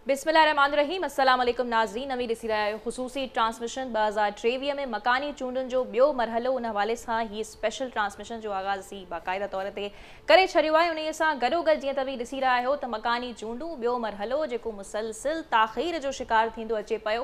بسم الله الرحمٰن الرحيم السلام عليڪم ناظرين اوهين ڏسي رهيا آهيو خصوصي ٽرانسميشن 2023 ۾ مڪاني چونڊن جو ٻيو مرحلو ان حوالي سان هي اسپيشل ٽرانسميشن جو آغاز اسين باقاعده طور تي ڪري ڇڏيو آهي انهي سان گڏوگڏ جيئن ته اوهين ڏسي رهيا آهيو ته مڪاني چونڊون ٻيو مرحلو جيڪو مسلسل تاخير جو شڪار ٿيندو اچي پيو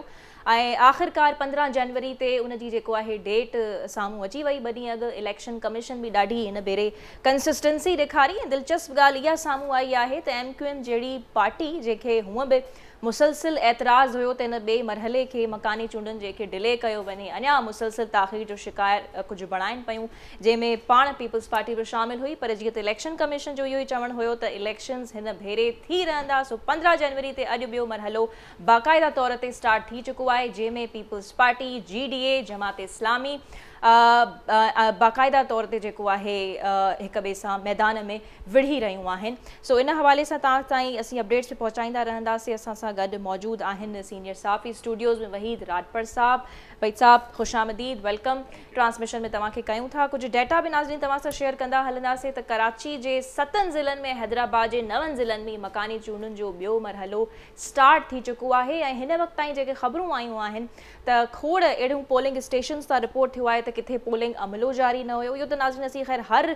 ۽ آخرڪار 15 جنوري تي ان جي جيڪو آهي ڊيٽ سامهون اچي وئي. ٻه ڏينهن اڳ اليڪشن ڪميشن به ڏاڍي هن ڀيري ڪنسسٽنسي ڏيکاري ۽ دلچسپ ڳالهه اها سامهون آئي آهي ته ايم ڪيو ايم جهڙي پارٽي جنهن کي هونء به مسلسل اعتراض هيو ته ان ٻئي مرحلي کي مڪاني چونڊن جي کي ڊلي ڪيو وڃي اڃا مسلسل تاخير جو شڪار ڪجهه بڻائن پيون جنهن ۾ پاڻ پيپلز پارٽي به شامل هئي پر جيئن ته اليڪشن ڪميشن جو اهو ئي چوڻ هيو ته اليڪشنز هن ڀيري ٿي رهندا سو 15 جنوري تي اڄ ٻيو مرحلو باقاعده طور تي اسٽارٽ ٿي چڪو آهي جنهن ۾ Peoples Party, G D A, Jamaat Islami باقاعده طور تي جيڪو آهي هڪ ٻئي سان ميدان ۾ وڙهي رهيون آهن سو ان حوالي سان توهان تائين اسين اپڊيٽس به پهچائيندا رهنداسين اسان سان گڏ موجود آهن سينيئر صحافي اسٽوڊيوز ۾ وحيد راڄپر صاحب وحيد صاحب خوش آمديد welcome transmission ۾ توهان کي ڪيون ٿا ڪجهه ڊيٽا به ناظرين توهان سان شيئر ڪندا هلنداسين ته ڪراچي جي ستن ضلعن ۾ حيدرآباد جي نون ضلعن ۾ مڪاني چونڊن جو ٻيو مرحلو اسٽارٽ ٿي چڪو آهي ۽ هن وقت تائين جيڪي خبرون آيون آهن ته کوڙ اهڙيون پولنگ اسٽيشنز تان رپورٽ ٿيو آهي ته ڪٿي پولنگ عملو جاري نه هيو اهو ته ناظرين اسين خير هر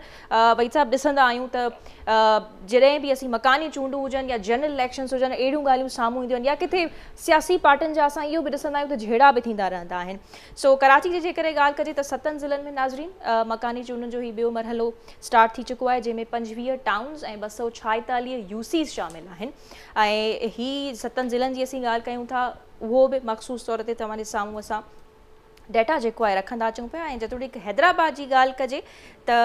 وحيد صاحب ڏسندا آهيون ته جڏهن به اسين مڪاني چونڊون هجن يا جنرل اليڪشنز هجن اهڙيون ڳالهيون سامهون اينديون آهن يا ڪٿي سياسي پارٽين جا اسان اهو به ڏسندا آهيون ته جهيڙا به ٿيندا رهندا آهن سو ڪراچي جي جيڪڏهن ڳالهه ڪجي ته ستن ضلعن ۾ ناظرين مڪاني چونڊن جو هي ٻيو مرحلو اسٽارٽ ٿي چڪو آهي جنهن ۾ 25 ٽائونز ۽ 246 يو سيز شامل آهن ۽ هي ستن ضلعن جي اسين ڳالهه ڪيون ٿا اهو به مخصوص طور تي توهان جي سامهون اسان ڊيٽا جيڪو آهي رکندا اچون پيا ۽ جيتوڻيڪ حيدرآباد جي ڳالهه ڪجي ته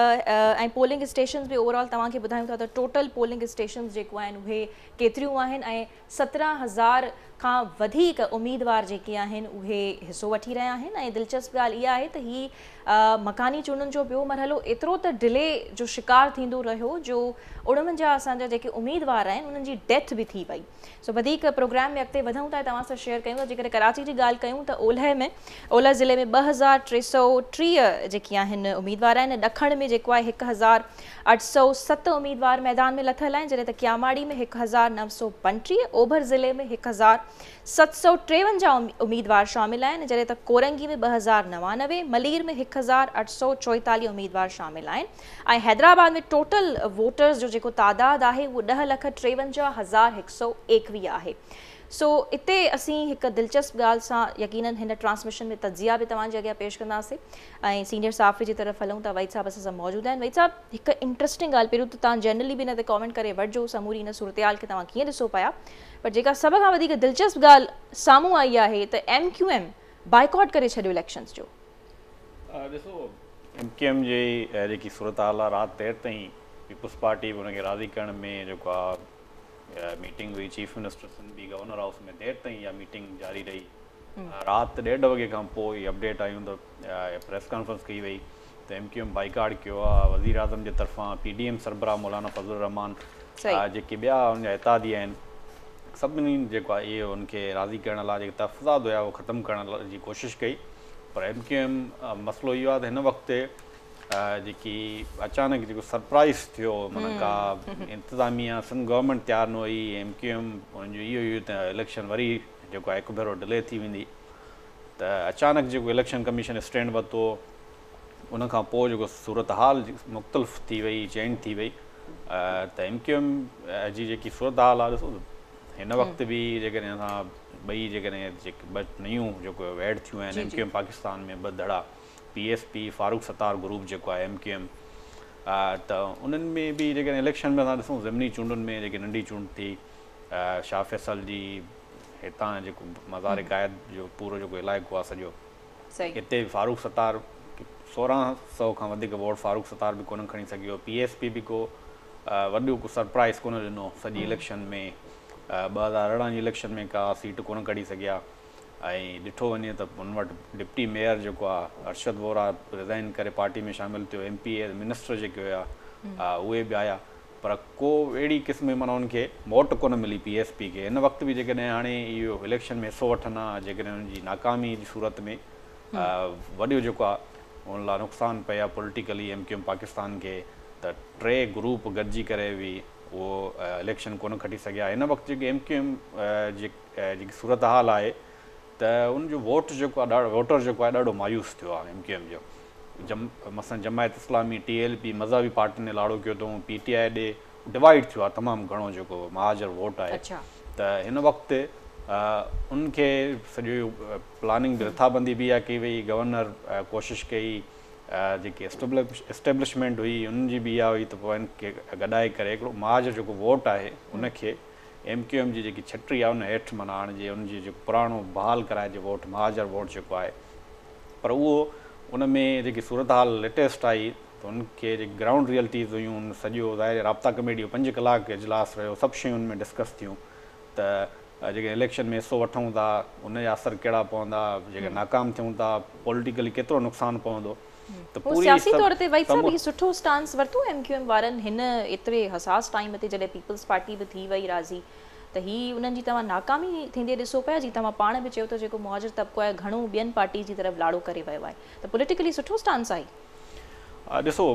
۽ پولنگ اسٽيشنز به اوور آل توهان کي ٻڌايون ٿا ته ٽوٽل پولنگ اسٽيشنز جيڪو آهن اهي ڪيتريون آهن ۽ 17,000 کان وڌيڪ اميدوار جيڪي آهن اهي حصو وٺي رهيا آهن ۽ دلچسپ ڳالهه اها آهي ته هي مڪاني چونڊن جو ٻيو مرحلو ايترو ته ڊلي جو شڪار ٿيندو رهيو جو 49 اسان جا جيڪي اميدوار آهن انهن جي ڊيٿ به ٿي وئي. سو وڌيڪ پروگرام ۾ اڳتي وڌون ٿا ۽ توهان سان شيئر ڪيون ٿا جيڪڏهن ڪراچي جي ڳالهه ڪيون ته اولهه ۾ اولهه ضلعي ۾ 2330 جيڪي آهن اميدوار آهن ڏکڻ ۾ جيڪو آهي 1807 اميدوار ميدان ۾ لٿل آهن جڏهن ته ڪياماڙي ۾ 1935 اوڀر ضلعي ۾ 1753 اميدوار شامل آهن جڏهن ته ڪورنگي ۾ 2099، ملير ۾ 1844 اميدوار شامل آهن ۽ حيدرآباد ۾ ٽوٽل ووٽرز جو جيڪو تعداد آهي اهو 10,53,121 آهي. سو اتي اسين هڪ دلچسپ ڳالهه سان يقينن هن ٽرانسميشن ۾ تجزيا به توهان جي اڳيان پيش ڪنداسين ۽ سينيئر صحافي جي طرف هلون ٿا وحيد صاحب اسان سان موجود آهن. وحيد صاحب هڪ انٽرسٽنگ ڳالهه پهريون ته توهان جنرلي به هن تي ڪامينٽ ڪري وٺجو سموري هن صورتحال کي توهان ڪيئن ڏسو پيا پر جيڪا سڀ کان وڌيڪ دلچسپ ڳالهه سامهون آئي آهي ته ايم ڪيو ايم بائيڪاٽ ڪري ڇڏيو اليڪشنز جو. ڏسو ايم ڪيو ايم جي جيڪي صورتحال آهي رات دير تائين پيپلز پارٽي به ان کي راضي ڪرڻ ۾ جيڪو آهي ميٽنگ هئي چيف منسٽر سنڌ به گورنر هائوس ۾ دير تائين اها ميٽنگ جاري رهي رات ڏيڍ وڳي کان پوء اهي اپڊيٽ آيون ته پريس ڪانفرنس ڪئي وئي ته ايم ڪيو ايم بائيڪاٽ ڪيو آهي وزيراعظم جي طرفان پي ڊي ايم سربراهه مولانا فضل الرحمان جيڪي ٻيا ان جا اتحادي آهن سڀني جيڪو آهي اهي ان کي راضي ڪرڻ لاء جيڪي تحفظات هيا اهو ختم ڪرڻ جي ڪوشش ڪئي پر ايم ڪيو ايم مسئلو اهو آهي ته هن وقت جيڪي اچانڪ جيڪو سرپرائز ٿيو معنيٰ ڪا انتظاميا سنڌ گورنمينٽ تيار نه هئي ايم ڪيو ايم ان جو اهو هيو ته اليڪشن وري جيڪو آهي هڪ ڀيرو ڊلي ٿي ويندي ته اچانڪ جيڪو اليڪشن ڪميشن اسٽينڊ ورتو ان کان پوء جيڪو صورتحال مختلف ٿي وئي چينج ٿي وئي ته ايم ڪيو ايم جي جيڪي صورتحال آهي ڏسو هن وقت به جيڪڏهن اسان ٻئي جيڪڏهن جيڪي ٻه نيون جيڪو ايڊ ٿيون آهن ايم ڪيو ايم پاڪستان ۾ ٻه ڌڙا P S P Farooq Sattar group جيڪو آهي ايم ڪيو ايم ته انهن ۾ به جيڪڏهن اليڪشن ۾ اسان ڏسون ضمني چونڊن ۾ جيڪي ننڍي چونڊ ٿي شاهه فيصل جي هتان جيڪو مزار قائد جو پورو جيڪو علائقو آهي سڄو اتي به فاروق ستار 1600 کان وڌيڪ ووٽ فاروق ستار به ڪونه کڻي سگهيو. پي ايس پي به ڪو وڏو ڪو سرپرائز ڪونه ڏنو سڄي اليڪشن ۾ 2018 جي اليڪشن ۾ ڪا سيٽ ڪونه ڪڍي سگهيا ۽ ڏٺو وڃي ته هن وٽ ڊپٽي ميئر جيڪو آهي ارشد ووهرا رزائن ڪري پارٽي ۾ شامل ٿيو ايم پي اي منسٽر جيڪي هيا اهي به آيا پر ڪو اهڙي قسم جي معنيٰ انهن کي موٽ ڪونه ملي پي ايس پي کي هن وقت به جيڪڏهن هاڻي اهو اليڪشن ۾ حصو وٺن ها جيڪڏهن انهن جي ناڪامي جي صورت ۾ وڏو جيڪو آهي ان لاء نقصان پئي ها politically M Q M Pakistan کي ته ٽي گروپ گڏجي ڪري به اهو اليڪشن ڪونه کٽي سگهيا. هن وقت جيڪي ايم ڪيو ايم جي جيڪي صورتحال آهي ته ان جو ووٽ جيڪو آهي ووٽر جيڪو آهي ڏاڍو مايوس ٿيو آهي ايم ڪيو ايم جو. مثلا Jamaat Islami, T L P, مذهبي پارٽين ڏي لاڙو ڪيو اٿئون، پي ٽي آء ڏي ڊوائيڊ ٿيو آهي تمام گهڻو جيڪو مهاجر ووٽ آهي. ته هن وقت ان کي سڄو پلاننگ به رٿابندي به اها ڪئي وئي، گورنر ڪوشش ڪئي، جيڪي اسٽيبلشمينٽ هئي انهن جي به اها هئي ته پوء ان کي گڏائي ڪري هڪڙو مهاجر جيڪو ووٽ آهي ان کي ايم ڪيو ايم جي جيڪي ڇٽي آهي ان هيٺ معنيٰ آڻجي، ان جي جيڪو پراڻو بحال ڪرائجي ووٽ، مهاجر ووٽ جيڪو آهي. پر اهو ان ۾ جيڪي صورتحال ليٽيسٽ آئي ته ان کي جيڪي گرائونڊ ريئلٽيز هيون ان سڄو ظاهر رابطا ڪميٽي جو 5 ڪلاڪ اجلاس رهيو، سڀ شيون ان ۾ ڊسڪس ٿيون ته جيڪي اليڪشن ۾ حصو وٺون ٿا ان جا اثر ڪهڙا پوندا، جيڪي ناڪام ٿيون ٿا پوليٽيڪلي ڪيترو نقصان پوندو ته پوري سياسي طور تي وحيد صاحب هي سٺو اسٽانس ورتو ايم ڪيو ايم وارن هن ايتري حساس ٽائيم تي جڏهن پيپلز پارٽي به ٿي وئي راضي ته هي انهن جي توهان ناڪامي ٿيندي ڏسو پيا جي توهان پاڻ به چيو ته جيڪو مهاجر طبقو آهي گهڻو ٻين پارٽيز جي طرف لاڙو ڪري ويو آهي ته پوليٽيڪلي سٺو اسٽانس آهي. ڏسو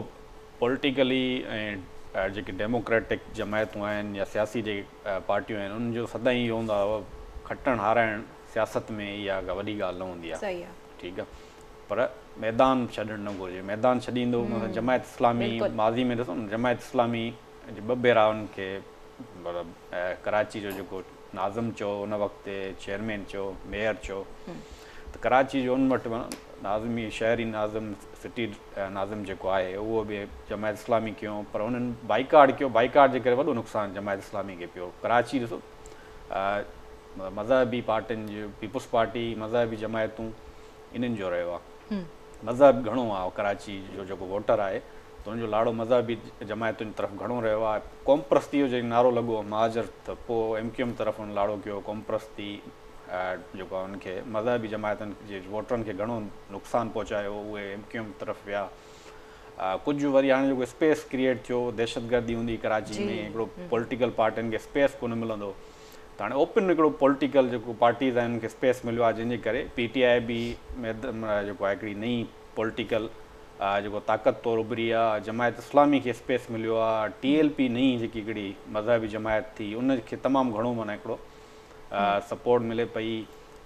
پوليٽيڪلي ۽ جيڪي ڊيموڪريٽڪ جماعتون آهن يا سياسي جيڪي پارٽيون آهن انهن جو سدائين اهو هوندو آهي کٽڻ هارائڻ سياست ۾ اها ڪا وڏي ڳالهه نه هوندي آهي ٺيڪ آهي پر ميدان ڇڏڻ نه گهرجي. ميدان ڇڏيندو مثلا جماعت اسلامي ماضي ۾ ڏسو نه جماعت اسلامي 2 ڀيرا ان کي مطلب ڪراچي جو جيڪو ناظم چئو ان وقت چيئرمين چئو ميئر چئو ته ڪراچي جو ان وٽ ناظمي شهري ناظم سٽي ناظم جيڪو آهي اهو به جماعت اسلامي ڪيو پر انهن بائيڪاٽ ڪيو. بائيڪاٽ جي ڪري وڏو نقصان جماعت اسلامي کي پيو. ڪراچي ڏسو مذهبي پارٽين جو پيپلز پارٽي مذهبي جماعتون انهن جو رهيو آهي. مذهب گهڻو آهي ڪراچي جو جيڪو ووٽر آهي ته ان جو لاڙو مذهبي جماعتن طرف گهڻو رهيو آهي. قومپرستي جو جڏهن نعرو لڳو مهاجر ته پوء ايم ڪيو ايم طرف ان لاڙو ڪيو. قومپرستي جيڪو آهي ان کي مذهبي جماعتن جي ووٽرن کي گهڻو نقصان پهچايو، اهي ايم ڪيو ايم طرف ويا. ڪجهه وري هاڻي جيڪو اسپيس ڪريئيٽ ٿيو، دهشتگردي هوندي ڪراچي ۾ هڪڙو پوليٽيڪل پارٽين کي اسپيس ڪونه ملندو ته هاڻي اوپن هڪڙو پوليٽيڪل جيڪو پارٽيز آهن انهن کي اسپيس مليو آهي جنهن جي ڪري پي ٽي آء به جيڪو آهي هڪڙي نئين پوليٽيڪل جيڪو طاقت طور اڀري آهي، جماعت اسلامي کي اسپيس مليو آهي، ٽي ايل پي نئين جيڪي هڪڙي مذهبي جماعت ٿي ان کي تمام گهڻو معنيٰ هڪڙو سپورٽ ملي پئي.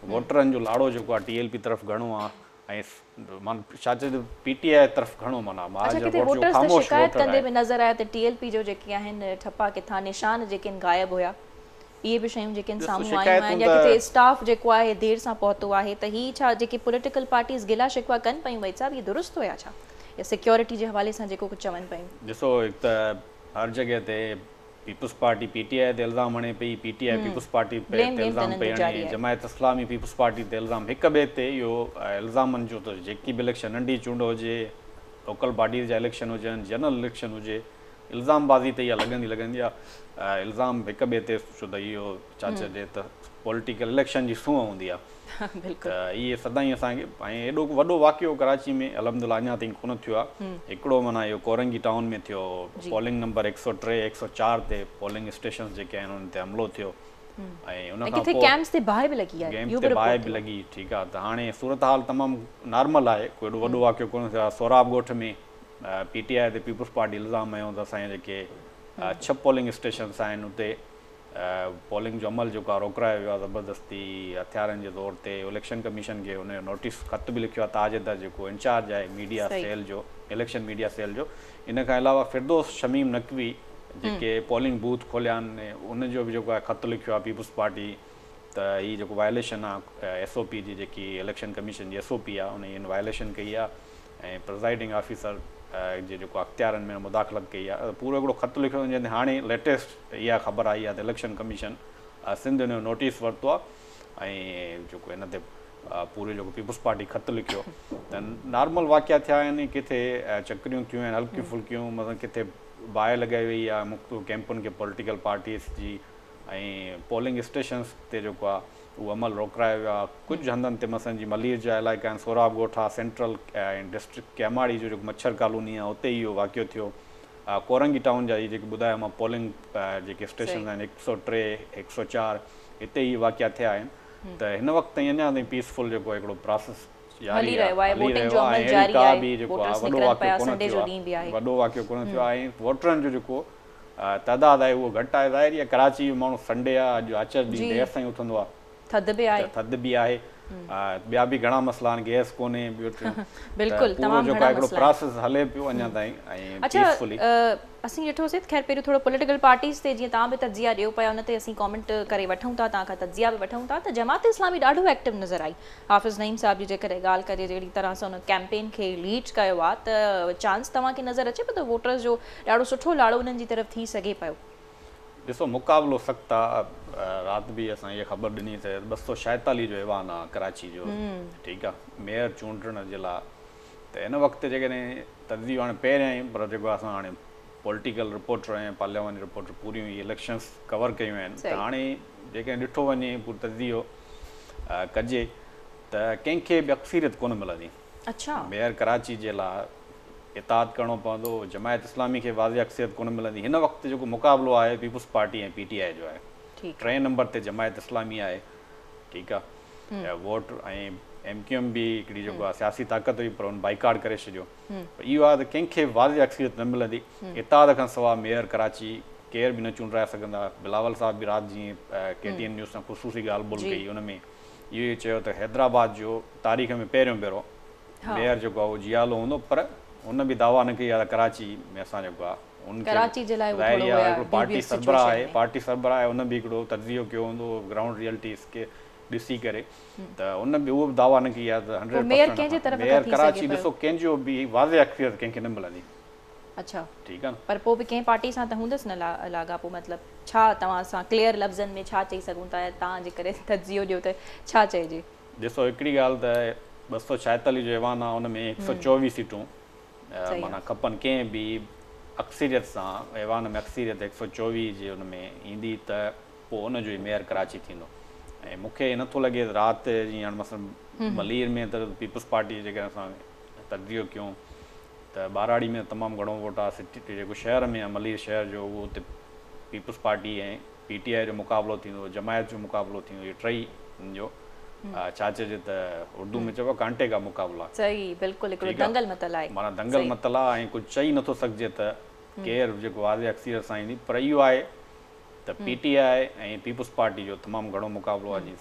ووٽرن جو لاڙو جيڪو آهي ٽي ايل پي طرف گهڻو آهي ۽ مان ڇا چئجي پي ٽي آء طرف گهڻو معنيٰ اڇا ڪٿي ووٽرز ته شڪايت ڪندي به نظر آيا ته ٽي ايل پي جو جيڪي آهن ٺپا ڪٿان نشان جيڪي آهن غائب هيا اهي به شيون جيڪي آهن سامهون آيون آهن يا ڪٿي اسٽاف جيڪو آهي دير سان پهتو آهي ته هي ڇا جيڪي پوليٽيڪل پارٽيز گلا شڪوا ڪن پيون وحيد صاحب اهي درست هيا ڇا يا سيڪيورٽي جي حوالي سان جيڪو ڪجهه چون پيون. ڏسو هڪ ته هر جڳهه تي پيپلز پارٽي پي ٽي آء تي الزام هڻي پئي، P T I peoples party تي الزام پئي هڻي، جماعت اسلامي پيپلز پارٽي تي الزام هڪ ٻئي تي اهو الزامن جو ته جيڪي به اليڪشن ننڍي چونڊ هجي، لوڪل باڊيز جا اليڪشن هجن، جنرل اليڪشن هجي الزام بازي ته اها لڳندي لڳندي آهي الزام هڪ ٻئي تي ڇو ته اهو ڇا چئجي ته پوليٽيڪل اليڪشن جي سونهن هوندي آهي. ته اهي سدائين اسان کي ۽ ايڏو ڪو وڏو واقعو ڪراچي ۾ الحمدلله اڃا تائين ڪونه ٿيو آهي. هڪڙو معنيٰ اهو ڪورنگي ٽائون ۾ ٿيو پولنگ نمبر 103 104 تي پولنگ اسٽيشنز جيڪي آهن انهن تي حملو ٿيو ۽ ان کان پوء ڪيمپس تي باهه به لڳي آهي اهو به باهه به لڳي ٺيڪ آهي ته هاڻي صورتحال تمام نارمل آهي ڪو ايڏو وڏو واقعو ڪونه ٿيو آهي. سهراب ڳوٺ ۾ پي ٽي آء تي پيپلز پارٽي الزام هنيو ته اسان جا جيڪي 6 پولنگ اسٽيشنز آهن اتي پولنگ جو عمل جيڪو آهي روڪرايو ويو آهي زبردستي هٿيارن جي زور تي. اليڪشن ڪميشن کي ان جو نوٽيس خط به لکيو آهي تاج حيدر جيڪو انچارج آهي ميڊيا سيل جو اليڪشن ميڊيا سيل جو. ان کان علاوه فردوس شميم نقوي جيڪي پولنگ بوٿ کوليا آهن ان جو به جيڪو آهي خط لکيو آهي پيپلز پارٽي ته هي جيڪو وائليشن آهي ايس او پي جي جيڪي اليڪشن ڪميشن جي ايس او پي آهي ان جي هن وائليشن ڪئي آهي ۽ پرزائيڊنگ آفيسر جي جيڪو اختيارن ۾ مداخلت ڪئي آهي پورو هڪڙو خط لکيو اٿن جنهن تي هاڻي ليٽيسٽ اها خبر آئي آهي ته اليڪشن ڪميشن سنڌ ان جو نوٽيس ورتو آهي ۽ جيڪو ان تي پورو جيڪو پيپلز پارٽي خط لکيو ته نارمل واقعا ٿيا آهن ڪٿي چڪريون ٿيون آهن هلڪيون ڦلڪيون مثلا ڪٿي باهه لڳائي وئي آهي مختلف ڪيمپن کي پوليٽيڪل پارٽيز جي ۽ پولنگ اسٽيشنز تي جيڪو آهي اهو عمل روڪرايو ويو آهي. ڪجهه هنڌن تي مثلاً جيئن ملير جا علائقا آهن، سهراب ڳوٺ آهي، سينٽرل ۽ ڊسٽرڪٽ ڪياماڙي جو جيڪو مڇر ڪالوني آهي اتي اهو واقعو ٿيو. ڪورنگي ٽائون جا اهي جيڪي ٻڌايا مان پولنگ جيڪي اسٽيشنز آهن 103، 104 هتي اهي واقعا ٿيا آهن ته هن وقت تائين اڃا تائين پيسفل جيڪو هڪڙو پراسيس جاري آهي هلي رهيو آهي ۽ اهڙي ڪا به جيڪو آهي وڏو واقعو ڪونه ٿيو آهي وڏو واقعو ڪونه ٿيو آهي ۽ ووٽرن جو جيڪو تعداد آهي اهو گهٽ آهي. ظاهر آهي ڪراچي جو ماڻهو سنڊي آهي، اڄ آچر ڏينهن دير سان ئي اٿندو آهي، ٿڌ به آهي، ٿڌ به آهي، ٻيا به گهڻا مسئلا آهن، گئس ڪونهي، ٻيو ٽيون بلڪل تمام گهڻا مسئلا. هڪڙو پراسيس هلي پيو اڃا تائين ۽ پيسفلي. اسين ڏٺوسين خير پهريون ٿورو پوليٽيڪل پارٽيز تي جيئن توهان به تجزيا ڏيو پيا ان تي اسين ڪامينٽ ڪري وٺون ٿا، توهان کان تجزيا به وٺون ٿا ته جماعت اسلامي ڏاڍو ايڪٽو نظر آئي. حافظ نعيم صاحب جي جيڪڏهن ڳالهه ڪجي جهڙي طرح سان ان ڪيمپين کي ليڊ ڪيو آهي ته چانس توهان کي نظر اچي پيو ته ووٽرز جو ڏاڍو سٺو لاڙو انهن جي طرف ٿي سگهي پيو؟ ڏسو مقابلو سخت آ، رات به اسان اها خبر ڏني ته 246 جو ايوان آ ڪراچي جو، ٺيڪ آ، ميئر چونڊڻ جي لاء ته هن وقت جيڪڏهن تجزيو هاڻي پهريان ئي پر جيڪو اسان هاڻي پوليٽيڪل رپورٽر ۽ پارلياماني رپورٽر پوريون هي اليڪشنس ڪور ڪيون آهن ته هاڻي جيڪڏهن ڏٺو وڃي پورو تجزيو ڪجي ته ڪنهن کي به اڪثريت ڪونه ملندي. اڇا. ميئر ڪراچي جي لاء اتحاد ڪرڻو پوندو، جماعت اسلامي کي واضح اڪثريت ڪونه ملندي. هن وقت جيڪو مقابلو آهي پيپلز پارٽي ۽ پي ٽي آء جو آهي. ٽئين نمبر تي جماعت اسلامي آهي، ٺيڪ آهي، ووٽ ۽ ايم ڪيو ايم به هڪڙي جيڪو آهي سياسي طاقت هئي پر ان بائيڪاٽ ڪري ڇڏيو. پر اهو آهي ته ڪنهن کي به واضح اڪثريت نه ملندي. اتحاد کان سواء ميئر ڪراچي ڪير به نه چونڊرائي سگهندا. بلاول صاحب به رات جيئن ڪي ٽي اين نيوز سان خصوصي ڳالهه ٻولهه ڪئي ان ۾ اهو ئي چيو ته حيدرآباد جو تاريخ ۾ پهريون ڀيرو ميئر جيڪو آهي اهو جيالو هوندو پر هن به دعويٰ نه ڪئي آهي ته ڪراچي ۾ اسان جيڪو آهي ان کي ڪراچي جي لاء ظاهر ئي آهي هڪڙو پارٽي سربراهه آهي، پارٽي سربراهه آهي ان به هڪڙو تجزيو ڪيو هوندو گرائونڊ ريئلٽيز کي ڏسي ڪري ته ان به اهو به دعويٰ نه ڪئي آهي ته 100% ميئر ڪراچي ڏسو ڪنهن جو به واضح اڪثريت ڪنهن کي نه ملندي. اڇا ٺيڪ آهي نه. پر پوء به ڪنهن پارٽي سان ته هوندس نه لاڳاپو مطلب ڇا توهان سان ڪليئر لفظن ۾ ڇا چئي سگهون ٿا يا توهان جيڪڏهن تجزيو ڏيو ته ڇا چئجي؟ ڏسو هڪڙي ڳالهه ته 246 جو ايوان آهي ان ۾ 124 سيٽون معنيٰ کپن ڪنهن به اڪثريت سان ايوان ۾ اڪثريت 124 جي ان ۾ ايندي ته پوء ان جو ئي ميئر ڪراچي ٿيندو ۽ مون کي نٿو لڳي ته رات جيئن هاڻي مثلاً ملير ۾ ته پيپلز پارٽي جيڪڏهن اسان تجزيو ڪيون ته ٻهراڙي ۾ تمام گهڻو ووٽ آهي، سٽي جيڪو شهر ۾ آهي ملير شهر جو اهو اتي پيپلز پارٽي ۽ پي ٽي آء جو مقابلو ٿيندو، جماعت جو مقابلو ٿيندو، اهي ٽئي ان جو ڇا چئجي ته اردو ۾ چئبو آهي ڪانٽي ڪا مقابلا. صحيح بلڪل هڪڙو دنگل متل آهي. معنيٰ دنگل متل آهي ۽ ڪجهه چئي نٿو سگهجي ته ڪير جيڪو واضح اڪثريت سان ايندي پر اهو آهي ته پي ٽي آء ۽ پيپلز پارٽي جو تمام گهڻو مقابلو آهي جي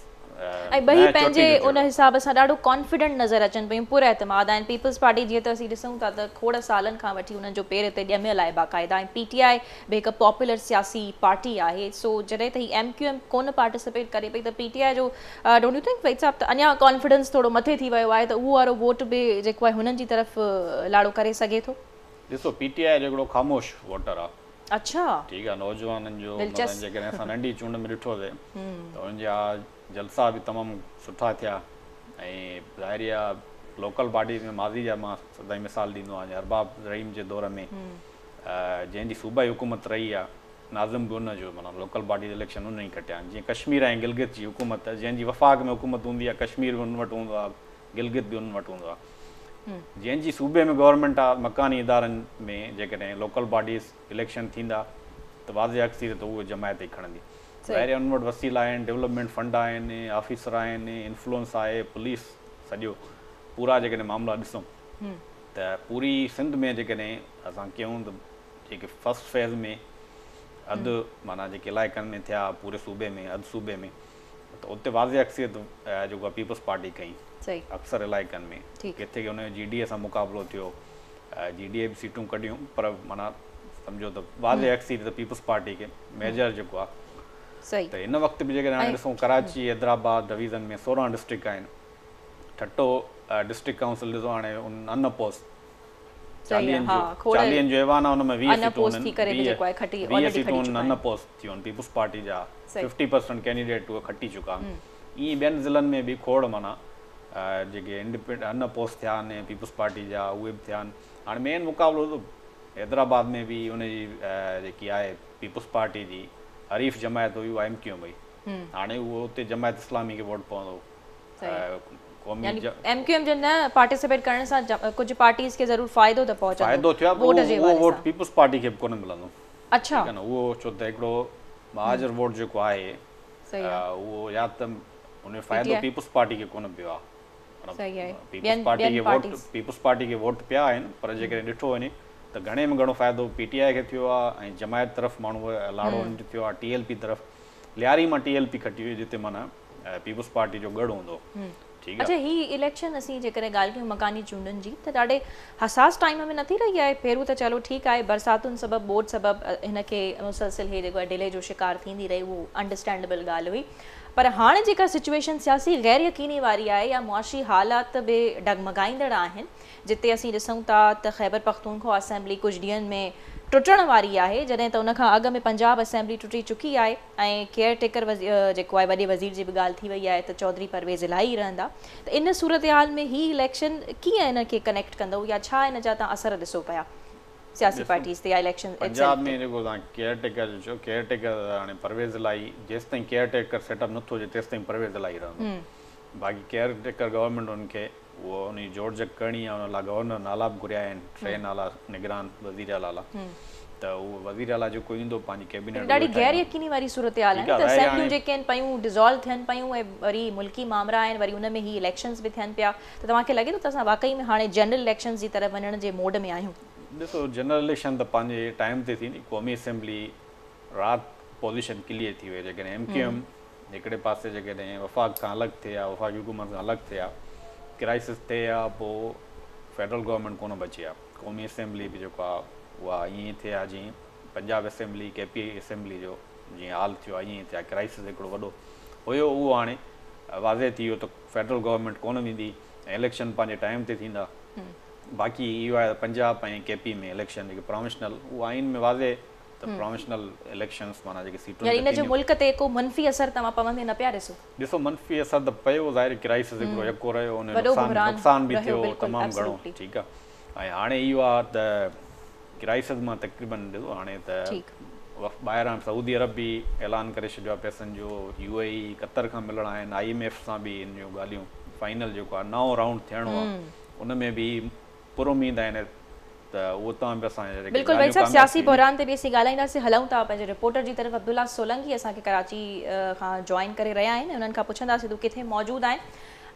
۽ ٻئي پنهنجي ان حساب سان ڏاڍو ڪانفيڊنٽ نظر اچن پيون، پر اعتماد آهن. پيپلز پارٽي جيئن ته اسين ڏسون ٿا ته کوڙ سالن کان وٺي انهن جو پير هتي ڄميل آهي باقاعده ۽ پي ٽي آء به هڪ پاپولر سياسي پارٽي آهي سو جڏهن ته هي ايم ڪيو ايم ڪونه پارٽيسپيٽ ڪري پئي ته پي ٽي آء جو don't you think Waheed صاحب ته اڃا ڪانفيڊنس ٿورو مٿي ٿي ويو آهي ته اهو وارو ووٽ به جيڪو آهي هنن جي طرف لاڙو ڪري سگهي ٿو؟ ڏسو پي ٽي آء جو هڪڙو خاموش ووٽر آهي. اڇا. ٺيڪ آ نوجوانن جو مثلا جيڪڏهن اسان ننڍي چونڊ ۾ ڏٺو سي ته انهن جا جلسا به تمام سٺا ٿيا ۽ ظاهري آ لوڪل باڊيز ۾ ماضي جا مان سدائين مثال ڏيندو آهيان ارباب رحيم جي دور ۾ جنهن جي صوبائي حڪومت رهي آ ناظم به ان جو معنيٰ لوڪل باڊيز اليڪشن ان ئي کٽيا آهن جيئن ڪشمير ۽ گلگت جي حڪومت جنهن جي وفاق ۾ حڪومت هوندي آ ڪشمير به انهن وٽ هوندو آ گلگت به انهن وٽ هوندو آ جنهن جي صوبي ۾ گورنمينٽ آ مڪاني ادارن ۾ جيڪڏهن لوڪل باڊيز اليڪشن ٿيندا ته واضح اڪثريت اهو جماعت ئي کڻندي. ظاهر آهي انهن وٽ وسيلا آهن، ڊولپمينٽ فنڊ آهن، آفيسر آهن، انفلوئنس آهي، پوليس سڄو پورا جيڪڏهن معاملا ڏسون ته پوري سنڌ ۾ جيڪڏهن اسان ڪيون ته جيڪي فرسٽ فيز ۾ اڌ معنيٰ جيڪي علائقن ۾ ٿيا پوري صوبي ۾ اڌ صوبي ۾ ته اتي واضح اڪثريت جيڪو آهي پيپلز پارٽي کنئي اڪثر علائقن ۾ ڪٿي ان جو جي ڊي اي سان مقابلو ٿيو جي ڊي اي به سيٽون ڪڍيون پر معنيٰ سمجهو ته واضح اڪثريت پيپلز پارٽي کي ميجر جيڪو آهي ته هن وقت به جيڪڏهن هاڻي ڏسون ڪراچي حيدرآباد ڊويزن ۾ 16 ڊسٽرڪٽ آهن ٺٽو ڊسٽرڪٽ ڪائونسل ڏسو هاڻي ان اپوز 40 جو ايوان آهي ان ۾ 20 سيٽون 20 سيٽون ان اپوز ٿيون آهن پيپلز پارٽي جا 50% ڪينڊيڊيٽ اهي کٽي چڪا آهن ائين ٻين ضلعن ۾ به کوڙ معنيٰ جيڪي انڊيپينڊ ان اپوز ٿيا آهن پيپلز پارٽي جا اهي به ٿيا آهن هاڻي مين مقابلو ته حيدرآباد ۾ به ان جي جيڪي آهي پيپلز پارٽي جي حريف جماعت هئي اها ايم ڪيو ايم هئي هاڻي اهو اتي جماعت اسلامي کي ووٽ پوندو. يعني ايم ڪيو ايم جي نه پارٽيسپيٽ ڪرڻ سان ڪجهه پارٽيز کي ضرور فائدو ته پهچندو فائدو ٿيو آهي پر اهو ووٽ پيپلز پارٽي کي به ڪونه ملندو. اڇا. ٺيڪ آهي نه اهو ڇو ته هڪڙو مهاجر ووٽ جيڪو آهي اهو يا ته ان جو فائدو پيپلز پارٽي کي ڪونه پيو آهي. صحيح آهي. پيپلز پارٽي کي ووٽ پيپلز پارٽي کي ووٽ پيا آهن پر جيڪڏهن ڏٺو وڃي ته گهڻي ۾ گهڻو فائدو پي ٽي آء کي ٿيو آهي ۽ جماعت طرف ماڻهو لاڙو ان جو ٿيو آهي. ٽي ايل پي طرف لياري مان ٽي ايل پي کٽي وئي، جتي معنيٰ پيپلز پارٽي جو ڳڙهه هوندو. ٺيڪ اچها، هي اليڪشن اسين جيڪڏهن ڳالهه ڪيون مڪاني چونڊن جي ته ڏاڍي حساس ٽائيم ۾ نٿي رهي آهي. پهريون ته چلو ٺيڪ آهي، برساتن سبب، ٻوڏ سبب هن کي مسلسل هي جيڪو آهي ڊلي جو شڪار ٿيندي رهي، اهو انڊرسٽينڊيبل ڳالهه هئي، پر هاڻي جيڪا سچويشن سياسي غير يقيني واري آهي يا معاشي حالات به ڊگمگائيندڙ آهن، جتي اسين ڏسون ٿا ته خيبر پختونخوا اسيمبلي ڪجهه ڏينهن ۾ ٽٽڻ واري آهي، جڏهن ته ان کان اڳ ۾ پنجاب اسيمبلي ٽٽي چڪي آهي ۽ ڪيئر ٽيڪر جيڪو آهي وڏي وزير جي به ڳالهه ٿي وئي آهي ته چوڌري پرويز الاهي رهندا، ته ان صورتحال ۾ هي اليڪشن ڪيئن ان کي ڪنيڪٽ ڪندو يا ڇا ان جا توهان اثر ڏسو پيا سياسي پارٽيز تي يا اليڪشن؟ پنجاب ۾ جيڪو توهان ڪيئر ٽيڪر جو چيو، ڪيئر ٽيڪر هاڻي پرويز الاهي جيستائين ڪيئر ٽيڪر سيٽ اپ نٿو هجي تيستائين پرويز الاهي رهندو. باقي ڪيئر ٽيڪر گورنمينٽ ان کي اهو ان جي جوڙجڪ ڪرڻي آهي، ان لاء گورنر نالا به گهريا آهن، 3 نالا نگران وزير اعليٰ لاء، ته اهو وزير اعليٰ جيڪو ايندو پنهنجي ڪيبينيٽ. ڏاڍي غير يقيني واري صورتحال آهي ته اسيمبليون جيڪي آهن پيون ڊزالو ٿين پيون ۽ وري ملڪي مامرا آهن، وري ان ۾ هي اليڪشنز به ٿين پيا، ته توهان کي لڳي ٿو ته اسان واقعي ۾ هاڻي جنرل اليڪشنز جي طرف وڃڻ جي موڊ ۾ آهيون؟ ڏسو، جنرل اليڪشن ته پنهنجي ٽائيم تي ٿيندي. قومي اسيمبلي رات پوزيشن ڪليئر ٿي وئي. جيڪڏهن ايم ڪيو ايم هڪڙي پاسي جيڪڏهن وفاق کان الڳ ٿئي ها، وفاقي حڪومت کان الڳ ٿئي ها، ڪرائسس ٿئي ها، پوء فيڊرل گورنمينٽ ڪونه بچي ها. قومي اسيمبلي به جيڪو آهي اها ائين ئي ٿئي ها جيئن پنجاب اسيمبلي، ڪي پي اسيمبلي جو جيئن حال ٿيو آهي ائين ئي ٿئي ها. ڪرائسس هڪڙو وڏو هيو، اهو هاڻي واضح ٿي ويو ته فيڊرل گورنمينٽ ڪونه ويندي ۽ اليڪشن پنهنجي ٽائيم تي ٿيندا. باقي اهو آهي ته پنجاب ۽ ڪي پي ۾ اليڪشن جيڪي پراوشنل، اهو آئين ۾ واضح ته پراوشنل اليڪشنز معنيٰ جيڪي سيٽن تي يعني ان جو ملڪ تي ڪو منفي اثر توهان پوندي نه پيا ڏسو؟ ڏسو، منفي اثر ته پيو، ظاهر ڪرائسس هڪڙو يڪو رهيو، ان نقصان نقصان به ٿيو تمام گهڻو. ٺيڪ آهي، ۽ هاڻي اهو آهي ته ڪرائسس مان تقريبن ڏسو هاڻي ته ٻاهران سعودي عرب به اعلان ڪري ڇڏيو آهي پئسن جو، يو اي اي، قطر کان ملڻا آهن، I M F سان به ان جون ڳالهيون فائنل جيڪو آهي نئون رائونڊ ٿيڻو آهي، ان ۾ به پر اميد آهن ته اهو تان به اسان جا جيڪي بلڪل وحيد صاحب، سياسي بحران تي به اسين ڳالهائينداسين. هلون ٿا پنهنجي رپورٽر جي طرف. عبدالله سولنگي اسان کي ڪراچي کان جوائن ڪري رهيا آهن. انهن کان پڇنداسين ته ڪٿي موجود آهن